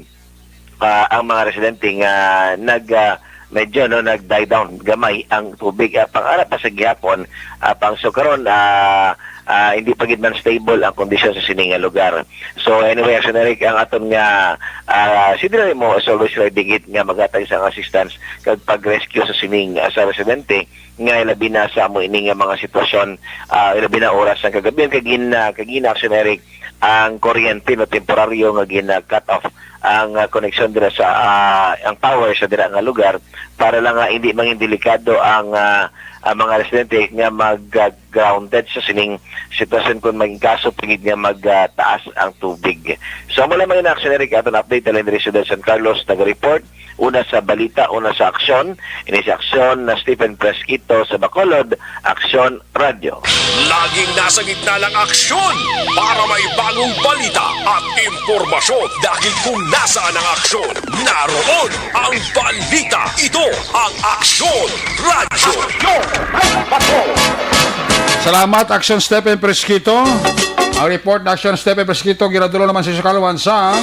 ah, ang mga residente nga nag, ah, medyo, no, nag-die down gamay ang tubig, ah, pang ara pa sa gihapon, ah, pang so karon, ah, ah, hindi pa gid man stable ang kondisyon sa sining nga lugar. So anyway, Action Eric, ang aton nga, ah, C D R M O is always ready gid nga maghatag sang assistance kag pag-rescue sa sining, ah, sa residente nga labi na sa amo ini nga mga sitwasyon, ah, labi na oras sang kagabi kag gin, ah, kag gin, Action Eric, ang kuryente, no, temporaryo nga gina-cut off ang, ah, koneksyon dira sa, ah, ang power sa dira nga lugar para lang nga hindi mangin delikado ang, ah, ang mga residente nga mag, ah, grounded sa sining sitwasyon kung maging kaso pa gid nga mag, ah, taas ang tubig. So, amo lang mga Action Eric, aton update, Alan Rizzo del San Carlos, nag-report. Una sa balita, una sa aksyon. Ini si Aksyon na Stephen Presquito sa Bacolod, Aksyon Radyo. Laging nasa gitna ng aksyon para may bagong balita at impormasyon. Dahil kung nasaan ang aksyon, naroon ang balita. Ito ang Aksyon Radyo. Salamat, Aksyon Stephen Presquito. Ang report na Aksyon Stephen Presquito, ginadulo naman sa Sukaluan sa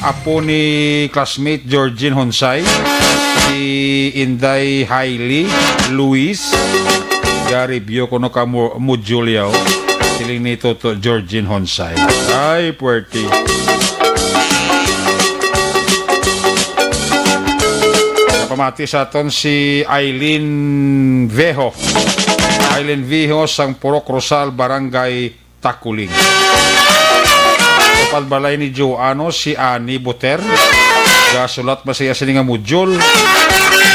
apo ni classmate Georgine Honsay, si Inday Hailey Luis. Ga-review ko no ka mo-, module yaw. Siling ni Toto Georgine Honsay. Ay, puwerte. Pamati sa aton si Eileen Veho. Eileen Veho sang Purok Rosal, Barangay Takuling. Upad balay ni Joano si Ani Buter. Gasulat ba siya sini nga module?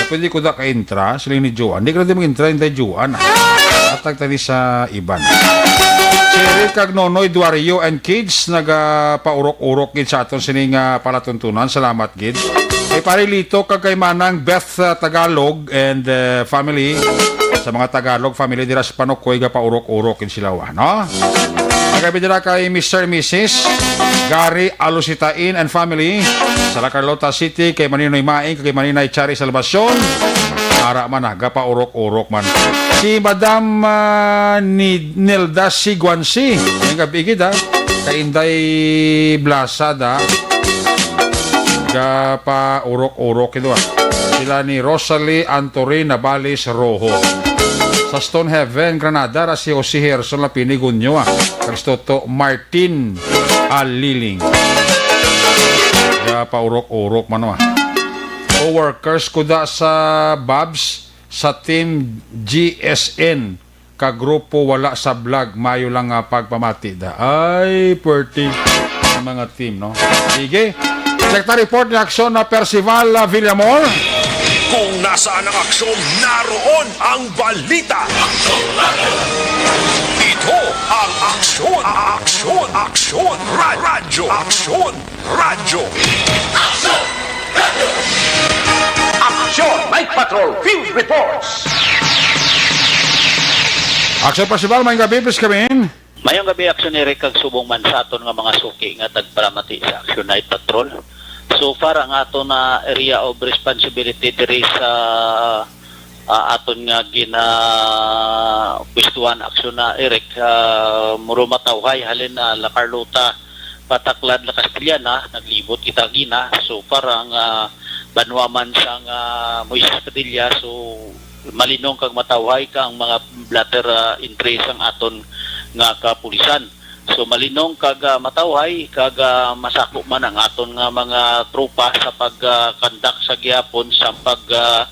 Pwede ko da ka-intra, siling ni Joan. Di ka na di mag-intra, Inday Joan, ah. Atag tani sa iban. Si Eric kag Nonoy Duario and kids, nagapaurok-urok gid sa aton sini nga palatuntunan. Salamat gid. Kay Pare Lito kag kay Manang Beth, ah, Tagalog and, eh, family. Sa mga Tagalog family dira sa Panukoy, gapaurok-urok gid sila, wa, no? Magabi dira kay Mister and Missus Gary Alusitain and family, sa La Carlota City, kay Maninoy Maing, kay Maninay Chari Salvacion. Ara man na, gapaurok-urok man. Si Madam, ah, ni Nelda Siguansi, ngayong gabi gid, ah, kay Inday Blasada, gapaurok-urok ito, ah. Sila ni Rosalie Antorin Navales Rojo. Sa Stonehaven, Granada, ra si Jose Herson Lapinigonyo, ah. Kag si Toto Martin Tin Aliling. Kaya paurok-urok man, ah. Co-workers ko da sa Babs, sa Team G S N. ka grupo wala sa vlog, mayo lang nga pagpamati da. Ay, pwerti ang mga team, no? Sige. Check ta report ni Aksyon na Percival, ah, Villamor. Kung nasaan ang aksyon, naroon ang balita. Ito ang Aksyon, Aksyon, Aksyon, Ra-, Radyo, Aksyon, Radyo. Aksyon Night Patrol Field Reports. Aksyon Percival, maayong gabi, please come in. Mayong gabi, Aksyon Eric, kag subong man sa aton nga mga suki nga tagpalamati sa Aksyon Night Patrol. So far, ang aton na area of responsibility diri sa, ah, aton nga ginapwestuhan, Aksyon na Eric, ah, Muro Matawhay, halin na La Carlota, pataklad La Castellana, naglibot kita gina. So far, ang, ah, banwa man sang, ah, Moises Padilla, so malinong kag matawhay ka ang mga blotter, ah, entry sang aton nga kapulisan. So malinong kag, ah, matawhay kag, ah, masako man ang aton nga mga tropa sa pag, ah, conduct sa gihapon sa pag, ah,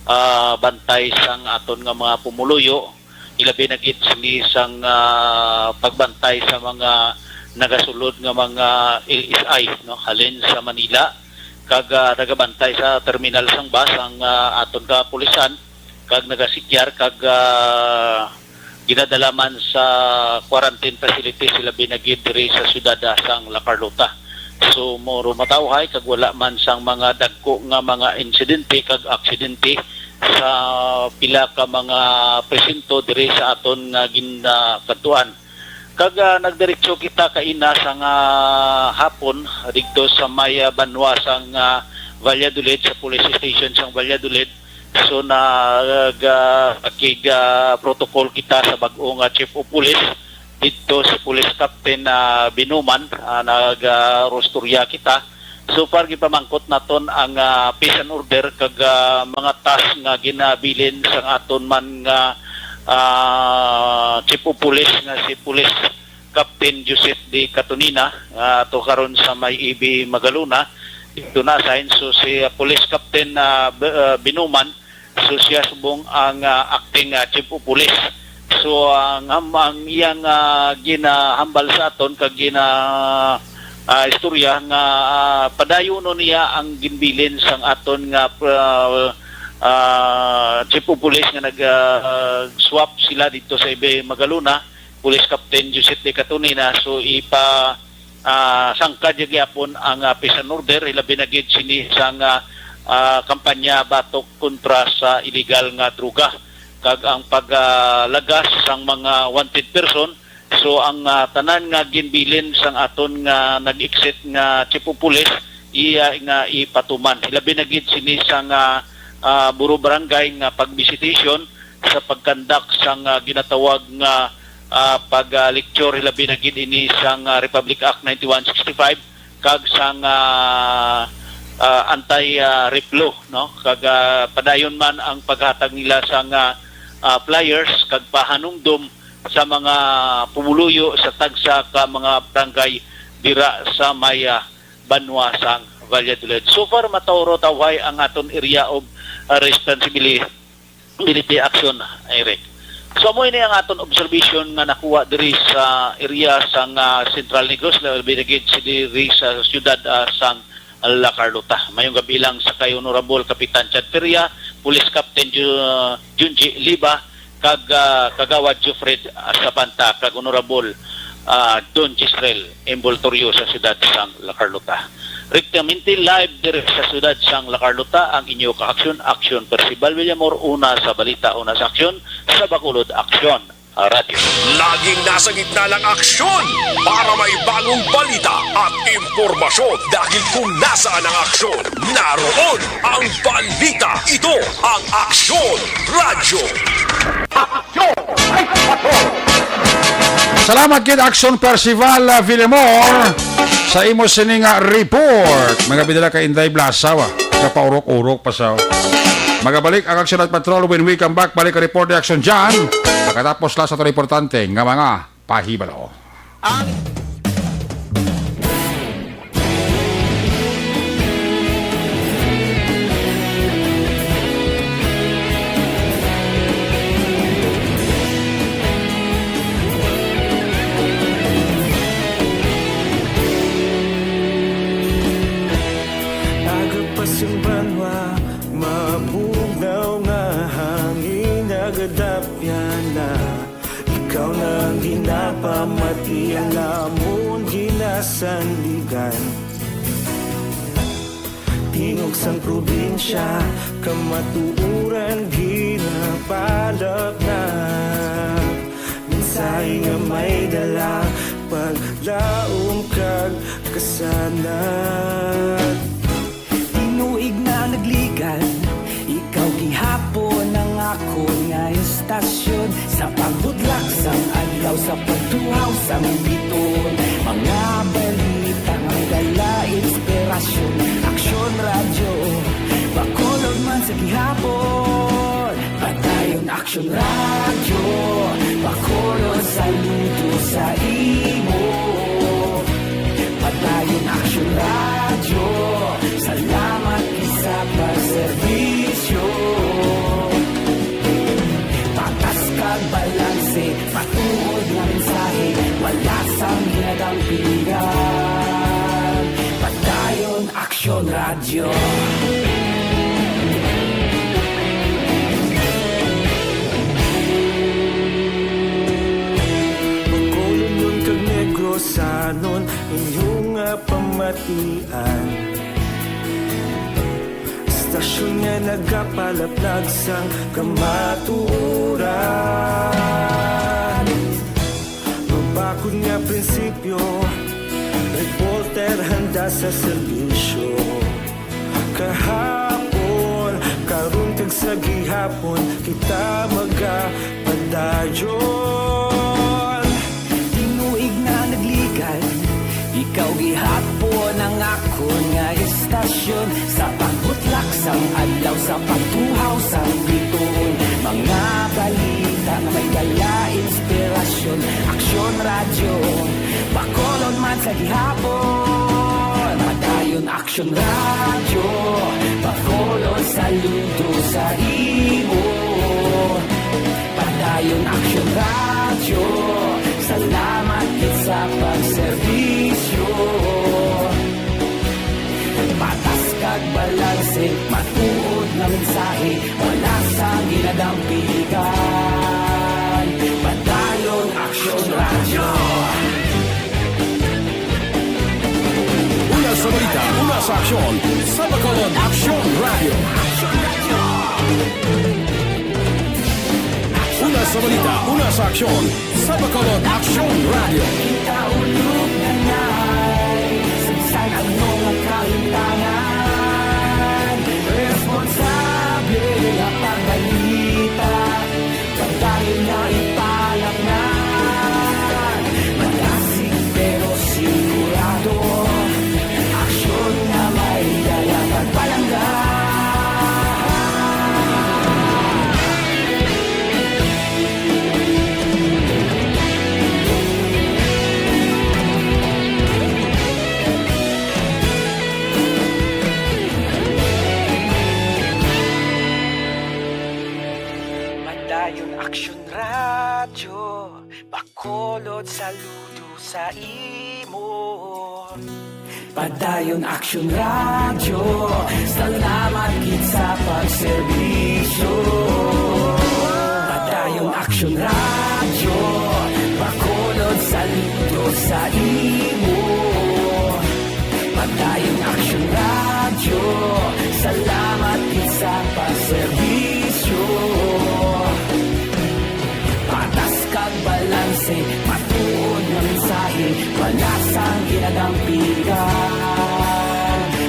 ah, bantay sang aton nga mga pumuluyo, ilabi na gid sini sang, ah, pagbantay sa mga nagasulod nga mga L S I, no, halin sa Manila, kag, ah, nagabantay sa terminal sang bus ang, ah, aton kapulisan, kag nagasikyar kag, ah, ginadala man sa quarantine facility sila binagid diri sa siyudad, ah, sang La Carlota. So, Muro Matawhay kag wala man sang mga dagko nga mga insidente kag aksidente sa pila ka mga presinto diri sa aton nga ginakadtuan. Kag, ah, nagdiretso kita kaina sang hapon didto sa may, ah, banwa sang, ah, Valladolid, sa police station sang Valladolid. So, nag, ah, kig, ah, protocol kita sa bag-o nga chief of police didto, si Police Captain, ah, Binuman. Ah, nag, ah, rostorya kita. So far, gipamangkot naton ang, ah, peace and order kag, ah, mga task nga ginabilin sang aton man nga, ah, chief of police nga si Police Captain Joseph D. Catonina, nga ato karon sa may E B Magalona, dito na-assign. So, si, ah, Police Captain, ah, B-, ah, Binuman, so siya subong ang, ah, acting, ah, chief of police. So, ang, ang, ang iyang, ah, ginahambal sa aton kag gina-, ah, istorya nga, ah, padayonon niya ang ginbilin sang aton nga, ah, ah, chief of police nga nag, ah, swap sila dito sa E B Magalona, Police Captain Joseph de Catonina. So, ipa-, ah, sangkad niya gyapon ang, ah, peace and order, ilabi na gid sini sang, ah, ah, kampanya batok kontra sa illegal nga droga kag ang paglagas sang mga wanted person. So, ang, ah, tanan nga ginbilin sang aton nga nag-exit nga chief of police, iya nga ipatuman. Ilabi na gid sini sang, ah, ah, Buro Barangay nga pag-visitation sa pag-conduct sang, ah, ginatawag nga, ah, pag, ah, lecture, labi na gid ini sang, ah, Republic Act ninety-one sixty-five kag sang, ah, ah, anti, ah, rape law, no? Kag, ah, padayon man ang paghatag nila sang, ah, ah, flyers kag pahanumdom sa mga pumuluyo sa tagsa ka mga barangay dira sa may, ah, banwa sang Valladolid. So far, Matauro, Tawhay ang aton area of, ah, responsibility, action, Eric. So, amo ini ang aton observation nga nakuha diri sa area sang, ah, Central Negros, labi na gid si diri sa siyudad, ah, sang La Carlota. Mayong gabi lang sa kay Honorable Kapitan Chad Feria, Police Captain Ju-, Junji Liba, kag, ah, Kagawad Jufred, ah, Sabanta, kag Honorable, ah, Don Gisrel Envoltorio sa siyudad sang La Carlota. Rektamente live diri sa siyudad sang La Carlota ang inyo ka-aksyon, Aksyon Percival Villamor, una sa balita, una sa aksyon, sa Bacolod Aksyon, ah, Radyo. Laging nasa gitna ng aksyon para may bagong balita at impormasyon, dahil kung nasaan ang aksyon, naroon ang balita. Ito ang Aksyon Radyo. Aksyon! Ay, patrol! Salamat gid, Aksyon Percival, ah, Villamor, sa imo sini nga report. Mga bidala kay Inday Blasaw, ah. Kapaurok-urok pa sa. Magabalik ang Aksyon at Patrol when we come back. Balik ang report ni Aksyon John. Pagkatapos la sa aton importante nga mga pahibalo. Ang sanligan. Tingog sang probinsya, kamatuoran ginapalapnap. Mensahe nga may dala, paglaom kag kasanag. Tinuig na nagligan, ikaw gihapon ang akon nga istasyon. Sa pagbutlak sang adlaw, sa pagtuhaw sang bituon, mga balita nga may dala inspirasyon. Aksyon Radyo, Bacolod man sa gihapon. Padayon Aksyon Radyo, Bacolod, saludo sa imo. Padayon Aksyon Radyo, salamat gid sa pagserbisyo. Patas kag balanse, matuod nga mensahe, wala sang ginadampigan. Padayon Aksyon Radyo. Bacolodnon kag Negrosanon, inyo nga pamatian. Istasyon nga nagapalaplag sang kamatuoran. Mabakod nga prinsipyo, reporter handa sa serbisyo. Kahapon, karon kag sa gihapon, kita magapadayon. Tinuig na nagligan, ikaw gihapon ang akon nga istasyon. Sa pagbutlak sang adlaw, sa pagtuhaw sang bituon, mga balita nga may dala inspirasyon. Aksyon Radyo, Bacolod man sa gihapon. Padayon Aksyon Radyo, Bacolod, saludo sa imo. Padayon Aksyon Radyo, salamat gid sa pagserbisyo. Patas kag balanse, matuod nga mensahe, wala sang ginadampigan. Padayon Aksyon Radyo. Una sa balita, una sa aksyon, sa Bacolod Aksyon Radyo. Una sa balita, una sa aksyon, sa Bacolod Aksyon Radyo. Kita ulog na nay, sa bisan ano nga kahimtangan, responsable nga pagbalita. Padayon nga ipalapngan, malasig pero sigurado. Aksyon nga may dala pagpalangga. Padayon Aksyon Radyo, Bacolod, saludo sa imo. Padayon Aksyon Radyo, salamat gid sa pagserbisyo. Padayon Aksyon Radyo, Bacolod, saludo sa imo. Padayon Aksyon Radyo, salamat gid sa pagserbisyo. Patas kag balanse, matuod nga mensahe, wala sang ginadampigan.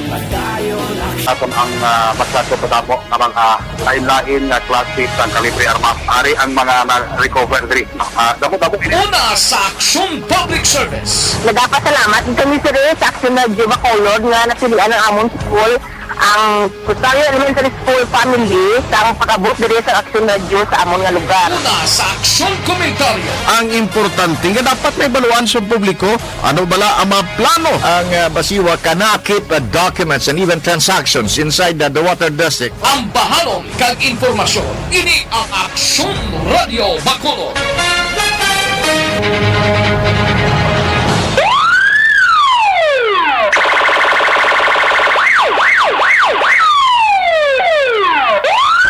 Padayon Aksyon. Aton ang, ah, masyado pa damo nga mga lain-lain nga klase sang kalibre armas. Ari ang mga na-recover diri. Ah, damo-damo ini. Una sa Aksyon Public Service. Nagapasalamat kami, sir, sa Aksyon Radyo Bacolod nga napilian ang amon school, ang Rosario Elementary School family, sa ang pag-abot diri sa Aksyon Radyo sa amon nga lugar. Una sa Aksyon Komentaryo. Ang importante nga dapat may baluan sa publiko, ano bala ang mga plano ang, ah, BACIWA kana keep, ah, documents and even transactions inside the, the water district. Ambahanon kag impormasyon. Ini ang Aksyon Radyo Bacolod.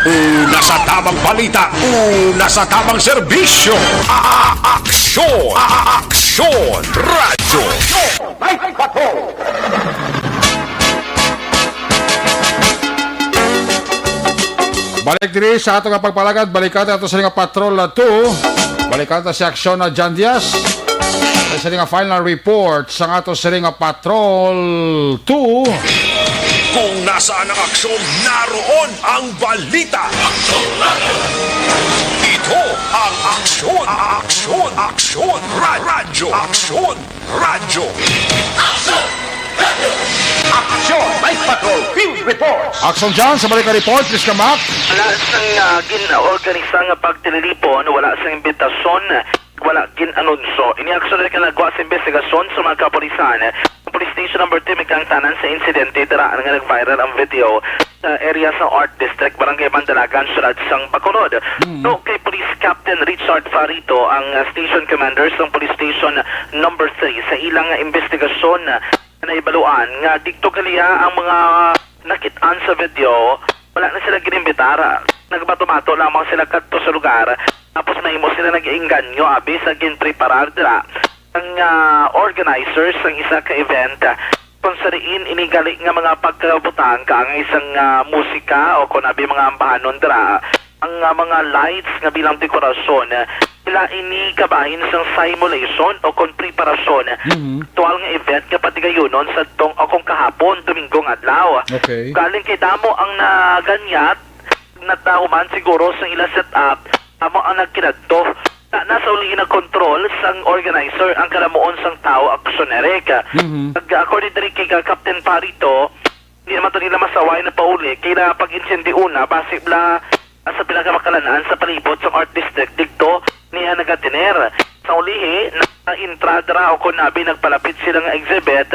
Una sa tamang balita, una sa tamang serbisyo. A-, a-, Aksyon Aksyon! Aksyon! Radyo! Balik diri sa ato nga pagpalagad, balikan nato sini nga Patrol two. Balikan ta si Aksyon na Jan Diaz. Sa sini nga final report sa ato sini nga Patrol two. Kung nasaan ang aksyon, naroon ang balita. Ito ang Aksyon, Aksyon, Aksyon, Ra-, Radyo, Aksyon, Radyo. Aksyon, Night Patrol, Field Reports. Aksyon dyan, sa balik na report, please ka, Mac. Wala sang, ah, gin-organisa nga pagtililipon, wala sang imbitasyon, wala gin-anunso. Ini aksyon na nagwa sa investigasyon sa mga kapulisan. Ang Police Station Number Three may kaangtanan sa insidente dira nga nag-viral ang video sa area sa Art District, Barangay Mandalagan, Siyudad sang Bacolod. Mm. No, kay Police Captain Richard Farito, ang, ah, station commander sang Police Station Number Three, sa ilang investigasyon, ah, nahibaluan nga didto gali ang mga nakit-an sa video, wala na sila ginimbitar. Nagbato-bato lamang sila kadto sa lugar. Tapos mahimo sila nag-inganyo, abi, sa ginpreparar dira ang, ah, organizers sang isa ka event, ah, kung sa diin ini gali nga mga pagkabutang kaangay sang, ah, musika o kon abi mga ambahanon dira, ang, ah, mga lights nga bilang dekorasyon, ah, ila ini kabahin sang simulation o kon preparasyon Mhm. aktual nga event nga patigayunon sadtong o kon kahapon, Domingo nga adlaw. Okay. Galing kay damo ang naganyat, natahuman siguro sa ila setup, amo ang nagkinadto. Na, nasa uli na kontrol sang organizer ang kalamuon sang tawo, aksyon, Eric. Mhm. Nag-, according diri kay Captain Parito, hindi naman to nila masaway na pauli kay na pag-insindi una, basi bla sa pila ka makalan-an sa palibot sang Art District, didto niya nagatiner. Sa ulihi, na-, intra dira o kon abi nagpalapit sila nga exhibit,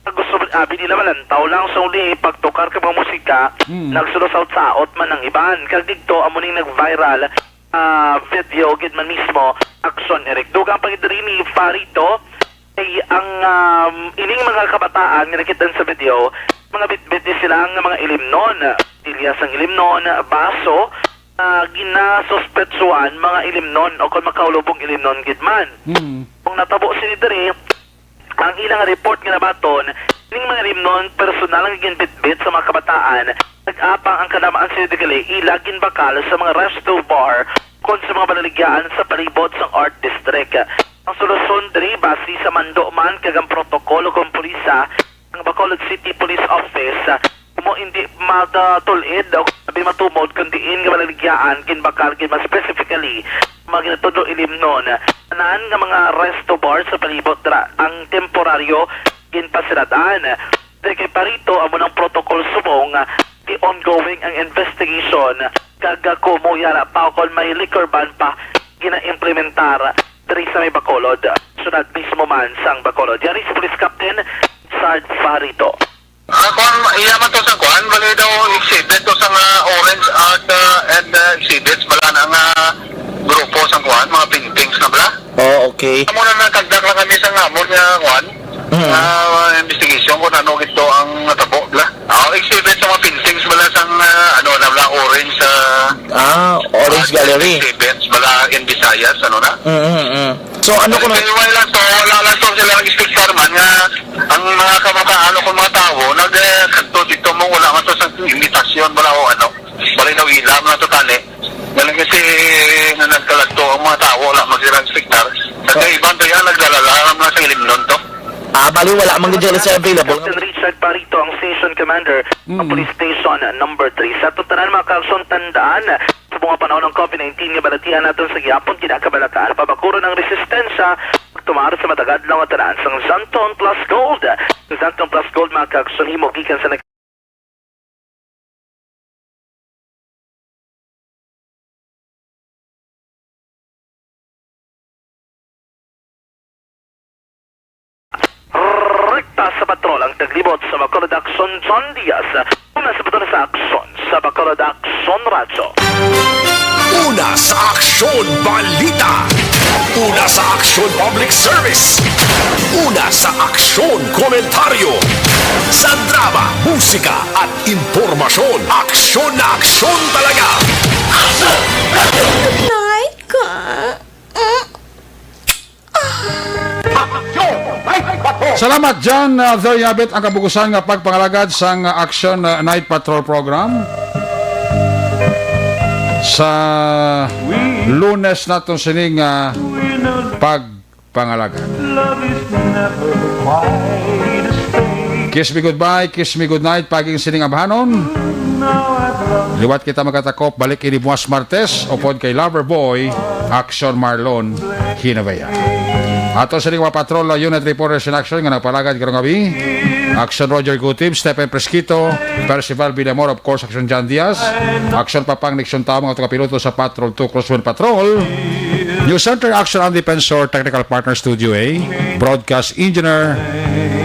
gusto man abi nila malantaw lang sa uli, pagtukar ka mga musika, Mm. nagsulo-saot-saot man ang iban. Kag didto, amo ning nag-viral, ah, video gid man mismo, aksyon, Eric. Dugang pa gid diri ni Farito, kay ang, um, ining mga kabataan nga nakit-an sa video, mga bitbit ni sila nga mga ilimnon, silya sang ilimnon, baso, ah, ginasuspetsuhan mga ilimnon o kon makaulubong ilimnon gid man. Mm. Kung natabo sini diri, ang ilang report nga nabaton, ning mga limnon personal nga ginbitbit sa mga kabataan, nag-apang ang kalamaan sa illegal ila ginbakal sa mga resto bar kon sa mga balaligyaan sa palibot sang Art District. Ang solusyon diri base sa mando man kag ang protokolo kung pulisa, ang Bacolod City Police Office, mo hindi matul-id o abi matumod kung diin nga balaligyaan ginbakal gid mas specifically mga ginatudlo ilimnon. Tanan nga mga resto bar sa palibot ra ang temporaryo ginpasirad-an. Di kay Parito, amo nang protocol subong, di ongoing ang investigation, kag kumo yara pa kon may liquor ban pa ginaimplementar diri sa may Bacolod, syudad mismo man sang Bacolod. Yari si Police Captain Richard Farito. Ah, kuwan, iya man to sa kuwan, bali daw exhibit to sa nga orange art, ah, and, ah, exhibits, bala na nga grupo sa kuwan, mga paintings na bala. Oh, okay. Amo na nagkagdak lang kami sa ngamon nga kuwan, Mm. ah, investigation kung ano gito ang natabo bala. Ah, exhibit sa mga paintings bala sa, ah, ano na bala, orange, ah, Ah, Orange ah, Gallery. Exhibits bala in Visayas, ano na. Mm, mm, mm. So, ano kung Kaya wala lang to, wala lang to sila nag-expectar man nga ang mga kabataan o kung mga tawo nag, eh, kadto dito mo, wala man to sa imbitasyon, wala o ano. Bali daw ila man to tani. Galing kasi na nagkalagto ang mga tawo, wala man sila nag-expectar. Sa Oh. iban to yan, naglalala lang man sa ilimnon to. Ah, bali, wala man gid sila available. Captain Richard Parito, ang station commander ng Mm. Police Station Number Three. Sa aton tanan, mga kaaksyon, tandaan, sa mga panahon ng COVID nineteen nga balatian naton sa gihapon, kinakabalataan, pabakuron ang resistensya, pagtumar sa matag adlaw nga tanan sang Xanthone Plus Gold. Ang Xanthone Plus Gold, mga kaaksyon, himo gikan sa nag- Rekta sa patrol ang taglibot sa Bacolod Aksyon, John Diaz. Una sa patrol sa aksyon sa Bacolod Aksyon Radyo. Una sa aksyon, balita. Una sa aksyon, public service. Una sa aksyon, komentaryo. Sa drama, musika, at impormasyon, aksyon na aksyon talaga. Nay ka. Mm. Salamat, John. Uh, there you have it, ang kabugusan nga pagpangalagad sang, uh, Action, uh, Night Patrol Program. Sa Lunes naton sining, uh, pagpangalagad. Kiss me goodbye, kiss me goodnight, paging sining abhanon. Liwat kita magkatakop, balik ini buwas Martes, upod kay Lover Boy, Action Marlon Hinavea. Ato sa mga patrol, uh, unit reporters in action nga nagpalagad karong gabi. Action Roger Gutib, Stephen Presquito, Percival Villamor, of course, Action John Diaz, Action Papang Nixon Tao, mga kapiloto sa Patrol two Crosswind Patrol. News Center Action ang Defensor, Technical Partner Studio A, Broadcast Engineer,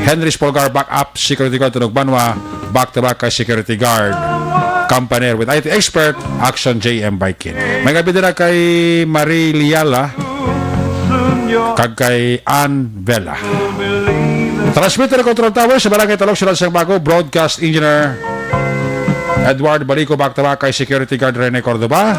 Henry Spolgar, Backup Security Guard, Tunog Banwa, back to back kay Security Guard. Company with I T expert, Action J M Baikin. May gabi din na kay Marie Liala, kag kay Ann Vela. Transmitter Control Tower sa Barangay Talog, Siyudad sang Bago, Broadcast Engineer Edward Balico, back to back kay Security Guard Rene Cordova.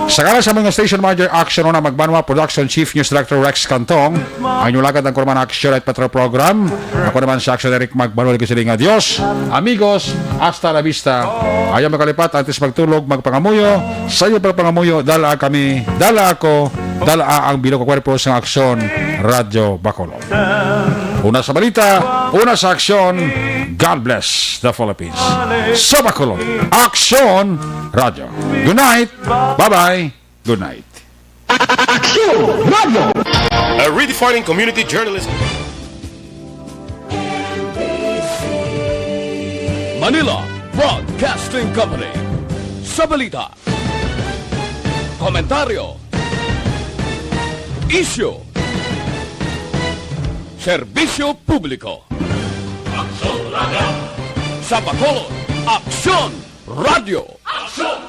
Sa ngalan sa mga station manager, Action Una Magbanwa, Production Chief, News Director Rex Cantong, ang inyong lagad ang Kurman Action at Patrol Program. Ako naman sa Action Eric Magbanwa, nagsiling nga Dios, amigos, hasta la vista. Ayaw makalipat, antes magtulog, magpangamuyo. Sa iyo pagpangamuyo, dala kami, dala ako, dala ang bilog kwarpo sa Action Radyo Bacolod. Una sa balita, una sa aksyon. God bless the Philippines. Sa Bacolod, Action Radyo. Good night. Bye-bye. Good night. Action Radyo. A redefining community journalism. Manila Broadcasting Company. Sa balita, komentaryo, isyu, serbisyo publiko. Aksyon Radyo. Sa Bacolod, Aksyon Radyo. Aksyon